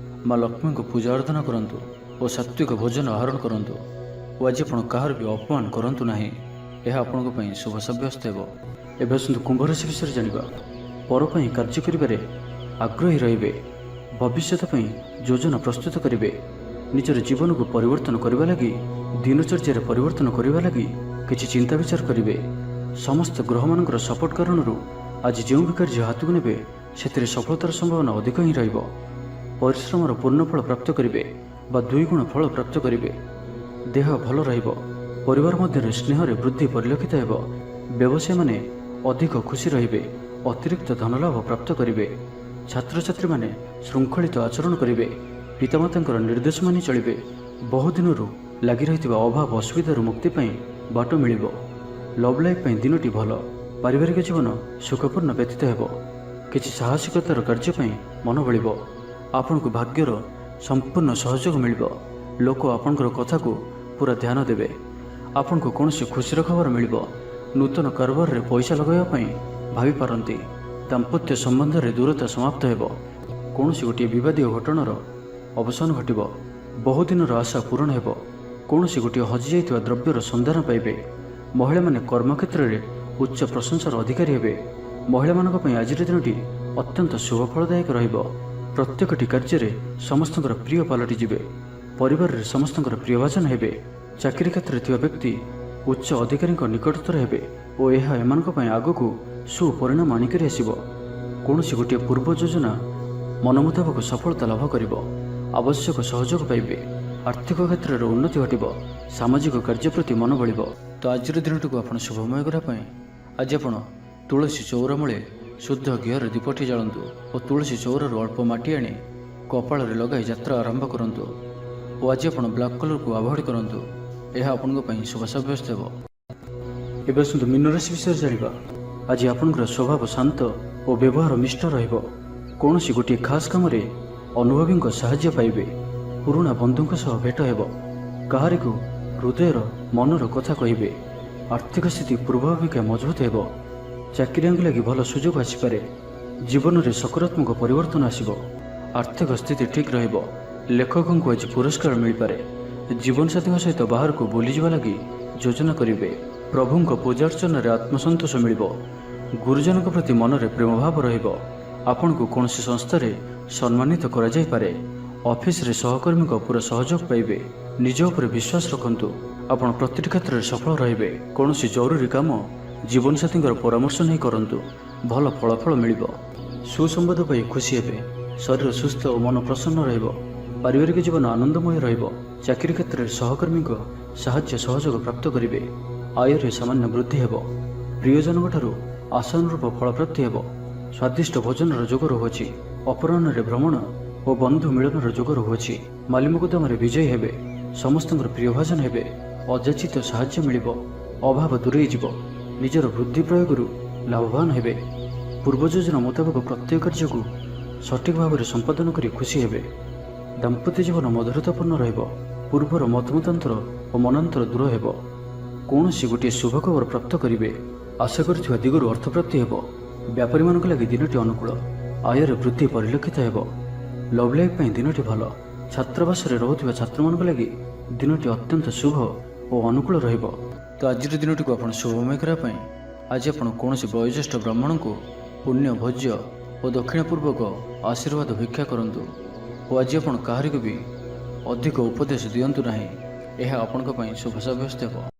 ମା ଲକ୍ଷ୍ମୀଙ୍କୁ ପୂଜା ଆରାଧନା କରନ୍ତୁ ଓ ସାତ୍ତ୍ୱିକ ଭୋଜନ ଆହରଣ କରନ୍ତୁ ଓ ଆଜି ଆପଣ କାହାର ବି ଅପମାନ କରନ୍ତୁ ନାହିଁ। ଏହା ଆପଣଙ୍କ ପାଇଁ ଶୁଭ ସାବ୍ୟସ୍ତ ହେବ। ଏବେ ଆସନ୍ତୁ କୁମ୍ଭ ରାଶି ବିଷୟରେ ଜାଣିବା। ପର ପାଇଁ କାର୍ଯ୍ୟ କରିବାରେ ଆଗ୍ରହୀ ରହିବେ। ଭବିଷ୍ୟତ ପାଇଁ ଯୋଜନା ପ୍ରସ୍ତୁତ କରିବେ। ନିଜର ଜୀବନକୁ ପରିବର୍ତ୍ତନ କରିବା ଲାଗି, ଦିନଚର୍ଯ୍ୟାରେ ପରିବର୍ତ୍ତନ କରିବା ଲାଗି କିଛି ଚିନ୍ତା ବିଚାର କରିବେ। ସମସ୍ତ ଗ୍ରହମାନଙ୍କର ସପୋର୍ଟ କାରଣରୁ ଆଜି ଯେଉଁ ବି କାର୍ଯ୍ୟ ହାତକୁ ନେବେ, ସେଥିରେ ସଫଳତାର ସମ୍ଭାବନା ଅଧିକ ହିଁ ରହିବ। ପରିଶ୍ରମର ପୂର୍ଣ୍ଣ ଫଳ ପ୍ରାପ୍ତ କରିବେ ବା ଦୁଇଗୁଣ ଫଳ ପ୍ରାପ୍ତ କରିବେ। ଦେହ ଭଲ ରହିବ। ପରିବାର ମଧ୍ୟରେ ସ୍ନେହରେ ବୃଦ୍ଧି ପରିଲକ୍ଷିତ ହେବ। ବ୍ୟବସାୟୀମାନେ ଅଧିକ ଖୁସି ରହିବେ। ଅତିରିକ୍ତ ଧନଲାଭ ପ୍ରାପ୍ତ କରିବେ। ଛାତ୍ରଛାତ୍ରୀମାନେ ଶୃଙ୍ଖଳିତ ଆଚରଣ କରିବେ। ପିତାମାତାଙ୍କର ନିର୍ଦ୍ଦେଶ ମାନି ଚଳିବେ। ବହୁଦିନରୁ ଲାଗି ରହିଥିବା ଅଭାବ ଅସୁବିଧାରୁ ମୁକ୍ତି ପାଇଁ ବାଟ ମିଳିବ। ଲଭ୍ ଲାଇଫ୍ ପାଇଁ ଦିନଟି ଭଲ। ପାରିବାରିକ ଜୀବନ ସୁଖପୂର୍ଣ୍ଣ ବ୍ୟତୀତ ହେବ। କିଛି ସାହସିକତାର କାର୍ଯ୍ୟ ପାଇଁ ମନ ବଳିବ। ଆପଣଙ୍କୁ ଭାଗ୍ୟର ସମ୍ପୂର୍ଣ୍ଣ ସହଯୋଗ ମିଳିବ। ଲୋକ ଆପଣଙ୍କର କଥାକୁ ପୁରା ଧ୍ୟାନ ଦେବେ। ଆପଣଙ୍କୁ କୌଣସି ଖୁସିର ଖବର ମିଳିବ। ନୂତନ କାରବାରରେ ପଇସା ଲଗାଇବା ପାଇଁ ଭାବିପାରନ୍ତି। ଦାମ୍ପତ୍ୟ ସମ୍ବନ୍ଧରେ ଦୂରତା ସମାପ୍ତ ହେବ। କୌଣସି ଗୋଟିଏ ବିବାଦୀୟ ଘଟଣାର ଅବସାନ ଘଟିବ। ବହୁଦିନର ଆଶା ପୂରଣ ହେବ। କୌଣସି ଗୋଟିଏ ହଜିଯାଇଥିବା ଦ୍ରବ୍ୟର ସନ୍ଧାନ ପାଇବେ। ମହିଳାମାନେ କର୍ମକ୍ଷେତ୍ରରେ ଉଚ୍ଚ ପ୍ରଶଂସାର ଅଧିକାରୀ ହେବେ। ମହିଳାମାନଙ୍କ ପାଇଁ ଆଜିର ଦିନଟି ଅତ୍ୟନ୍ତ ଶୁଭ ଫଳଦାୟକ ରହିବ। ପ୍ରତ୍ୟେକଟି କାର୍ଯ୍ୟରେ ସମସ୍ତଙ୍କର ପ୍ରିୟ ପାଲଟିଯିବେ। ପରିବାରରେ ସମସ୍ତଙ୍କର ପ୍ରିୟଭାଜନ ହେବେ। ଚାକିରି କ୍ଷେତ୍ରରେ ଥିବା ବ୍ୟକ୍ତି ଉଚ୍ଚ ଅଧିକାରୀଙ୍କ ନିକଟତର ହେବେ ଓ ଏହା ଏମାନଙ୍କ ପାଇଁ ଆଗକୁ ସୁପରିଣାମ ଆଣିକରି ଆସିବ। କୌଣସି ଗୋଟିଏ ପୂର୍ବ ଯୋଜନା ମନ ମୁତାବକ ସଫଳତା ଲାଭ କରିବ। ଆବଶ୍ୟକ ସହଯୋଗ ପାଇବେ। ଆର୍ଥିକ କ୍ଷେତ୍ରରେ ଉନ୍ନତି ଘଟିବ। ସାମାଜିକ କାର୍ଯ୍ୟ ପ୍ରତି ମନ ବଳିବ। ତ ଆଜିର ଦିନଟିକୁ ଆପଣ ଶୁଭମୟ କରିବା ପାଇଁ ଆଜି ଆପଣ ତୁଳସୀ ଚଉରା ମୂଳେ ଶୁଦ୍ଧ ଘିଅର ଦୀପଟି ଜାଳନ୍ତୁ ଓ ତୁଳସୀ ଚଉରାରୁ ଅଳ୍ପ ମାଟି ଆଣି କପାଳରେ ଲଗାଇ ଯାତ୍ରା ଆରମ୍ଭ କରନ୍ତୁ ଓ ଆଜି ଆପଣ ବ୍ଲାକ୍ କଲର୍କୁ ଆଭଏଡ଼ କରନ୍ତୁ। ଏହା ଆପଣଙ୍କ ପାଇଁ ଶୁଭ ସାବ୍ୟସ୍ତ ହେବ। ଏବେ ଆସନ୍ତୁ ମୀନ ରାଶି ବିଷୟରେ ଜାଣିବା। ଆଜି ଆପଣଙ୍କର ସ୍ୱଭାବ ଶାନ୍ତ ଓ ବ୍ୟବହାର ମିଷ୍ଟ ରହିବ। କୌଣସି ଗୋଟିଏ ଖାସ୍ କାମରେ ଅନୁଭବୀଙ୍କ ସାହାଯ୍ୟ ପାଇବେ। ପୁରୁଣା ବନ୍ଧୁଙ୍କ ସହ ଭେଟ ହେବ। କାହାରିକୁ ହୃଦୟର ମନର କଥା କହିବେ। ଆର୍ଥିକ ସ୍ଥିତି ପୂର୍ବ ଅପେକ୍ଷା ମଜବୁତ ହେବ। ଚାକିରିଆଙ୍କ ଲାଗି ଭଲ ସୁଯୋଗ ଆସିପାରେ। ଜୀବନରେ ସକାରାତ୍ମକ ପରିବର୍ତ୍ତନ ଆସିବ। ଆର୍ଥିକ ସ୍ଥିତି ଠିକ୍ ରହିବ। ଲେଖକଙ୍କୁ ଆଜି ପୁରସ୍କାର ମିଳିପାରେ। ଜୀବନସାଥୀଙ୍କ ସହିତ ବାହାରକୁ ବୁଲିଯିବା ଲାଗି ଯୋଜନା କରିବେ। ପ୍ରଭୁଙ୍କ ପୂଜାର୍ଚ୍ଚନାରେ ଆତ୍ମସନ୍ତୋଷ ମିଳିବ। ଗୁରୁଜନଙ୍କ ପ୍ରତି ମନରେ ପ୍ରେମଭାବ ରହିବ। ଆପଣଙ୍କୁ କୌଣସି ସଂସ୍ଥାରେ ସମ୍ମାନିତ କରାଯାଇପାରେ। ଅଫିସରେ ସହକର୍ମୀଙ୍କ ପୁରା ସହଯୋଗ ପାଇବେ। ନିଜ ଉପରେ ବିଶ୍ୱାସ ରଖନ୍ତୁ, ଆପଣ ପ୍ରତିଟି କ୍ଷେତ୍ରରେ ସଫଳ ରହିବେ। କୌଣସି ଜରୁରୀ କାମ ଜୀବନସାଥୀଙ୍କର ପରାମର୍ଶ ନେଇ କରନ୍ତୁ, ଭଲ ଫଳାଫଳ ମିଳିବ। ସୁସମ୍ବାଦ ପାଇ ଖୁସି ହେବେ। ଶରୀର ସୁସ୍ଥ ଓ ମନ ପ୍ରସନ୍ନ ରହିବ। ପାରିବାରିକ ଜୀବନ ଆନନ୍ଦମୟ ରହିବ। ଚାକିରି କ୍ଷେତ୍ରରେ ସହକର୍ମୀଙ୍କ ସାହାଯ୍ୟ ସହଯୋଗ ପ୍ରାପ୍ତ କରିବେ। ଆୟରେ ସାମାନ୍ୟ ବୃଦ୍ଧି ହେବ। ପ୍ରିୟଜନଙ୍କଠାରୁ ଆଶାନୁରୂପ ଫଳପ୍ରାପ୍ତି ହେବ। ସ୍ୱାଦିଷ୍ଟ ଭୋଜନର ଯୋଗ ରହୁଅଛି। ଅପରାହ୍ନରେ ଭ୍ରମଣ ଓ ବନ୍ଧୁ ମିଳନର ଯୋଗ ରହୁଅଛି। ମାଲିମୋକଦ୍ଦମାରେ ବିଜୟୀ ହେବେ। ସମସ୍ତଙ୍କର ପ୍ରିୟଭାଜନ ହେବେ। ଅଯାଚିତ ସାହାଯ୍ୟ ମିଳିବ। ଅଭାବ ଦୂରେଇ ଯିବ। ନିଜର ବୁଦ୍ଧି ପ୍ରୟୋଗରୁ ଲାଭବାନ ହେବେ। ପୂର୍ବ ଯୋଜନା ମୁତାବକ ପ୍ରତ୍ୟେକ କାର୍ଯ୍ୟକୁ ସଠିକ୍ ଭାବରେ ସମ୍ପାଦନ କରି ଖୁସି ହେବେ। ଦାମ୍ପତ୍ୟ ଜୀବନ ମଧୁରତାପୂର୍ଣ୍ଣ ରହିବ। ପୂର୍ବର ମତମତାନ୍ତର ଓ ମନାନ୍ତର ଦୂର ହେବ। କୌଣସି ଗୋଟିଏ ଶୁଭ ଖବର ପ୍ରାପ୍ତ କରିବେ। ଆଶା କରୁଥିବା ଦିଗରୁ ଅର୍ଥପ୍ରାପ୍ତି ହେବ। ବ୍ୟାପାରୀମାନଙ୍କ ଲାଗି ଦିନଟି ଅନୁକୂଳ। ଆୟରେ ବୃଦ୍ଧି ପରିଲକ୍ଷିତ ହେବ। ଲଭ୍ ଲାଇଫ୍ ପାଇଁ ଦିନଟି ଭଲ। ଛାତ୍ରାବାସରେ ରହୁଥିବା ଛାତ୍ରମାନଙ୍କ ଲାଗି ଦିନଟି ଅତ୍ୟନ୍ତ ଶୁଭ ଓ ଅନୁକୂଳ ରହିବ। ତ ଆଜିର ଦିନଟିକୁ ଆପଣ ଶୁଭମୟ କରିବା ପାଇଁ ଆଜି ଆପଣ କୌଣସି ବୟୋଜ୍ୟେଷ୍ଠ ବ୍ରାହ୍ମଣଙ୍କୁ ପୁଣ୍ୟ ଭୋଜ୍ୟ ଓ ଦକ୍ଷିଣାପୂର୍ବକ ଆଶୀର୍ବାଦ ଭିକ୍ଷା କରନ୍ତୁ ଓ ଆଜି ଆପଣ କାହାରିକୁ ବି ଅଧିକ ଉପଦେଶ ଦିଅନ୍ତୁ ନାହିଁ। ଏହା ଆପଣଙ୍କ ପାଇଁ ଶୁଭ ସାବ୍ୟସ୍ତ ହେବ।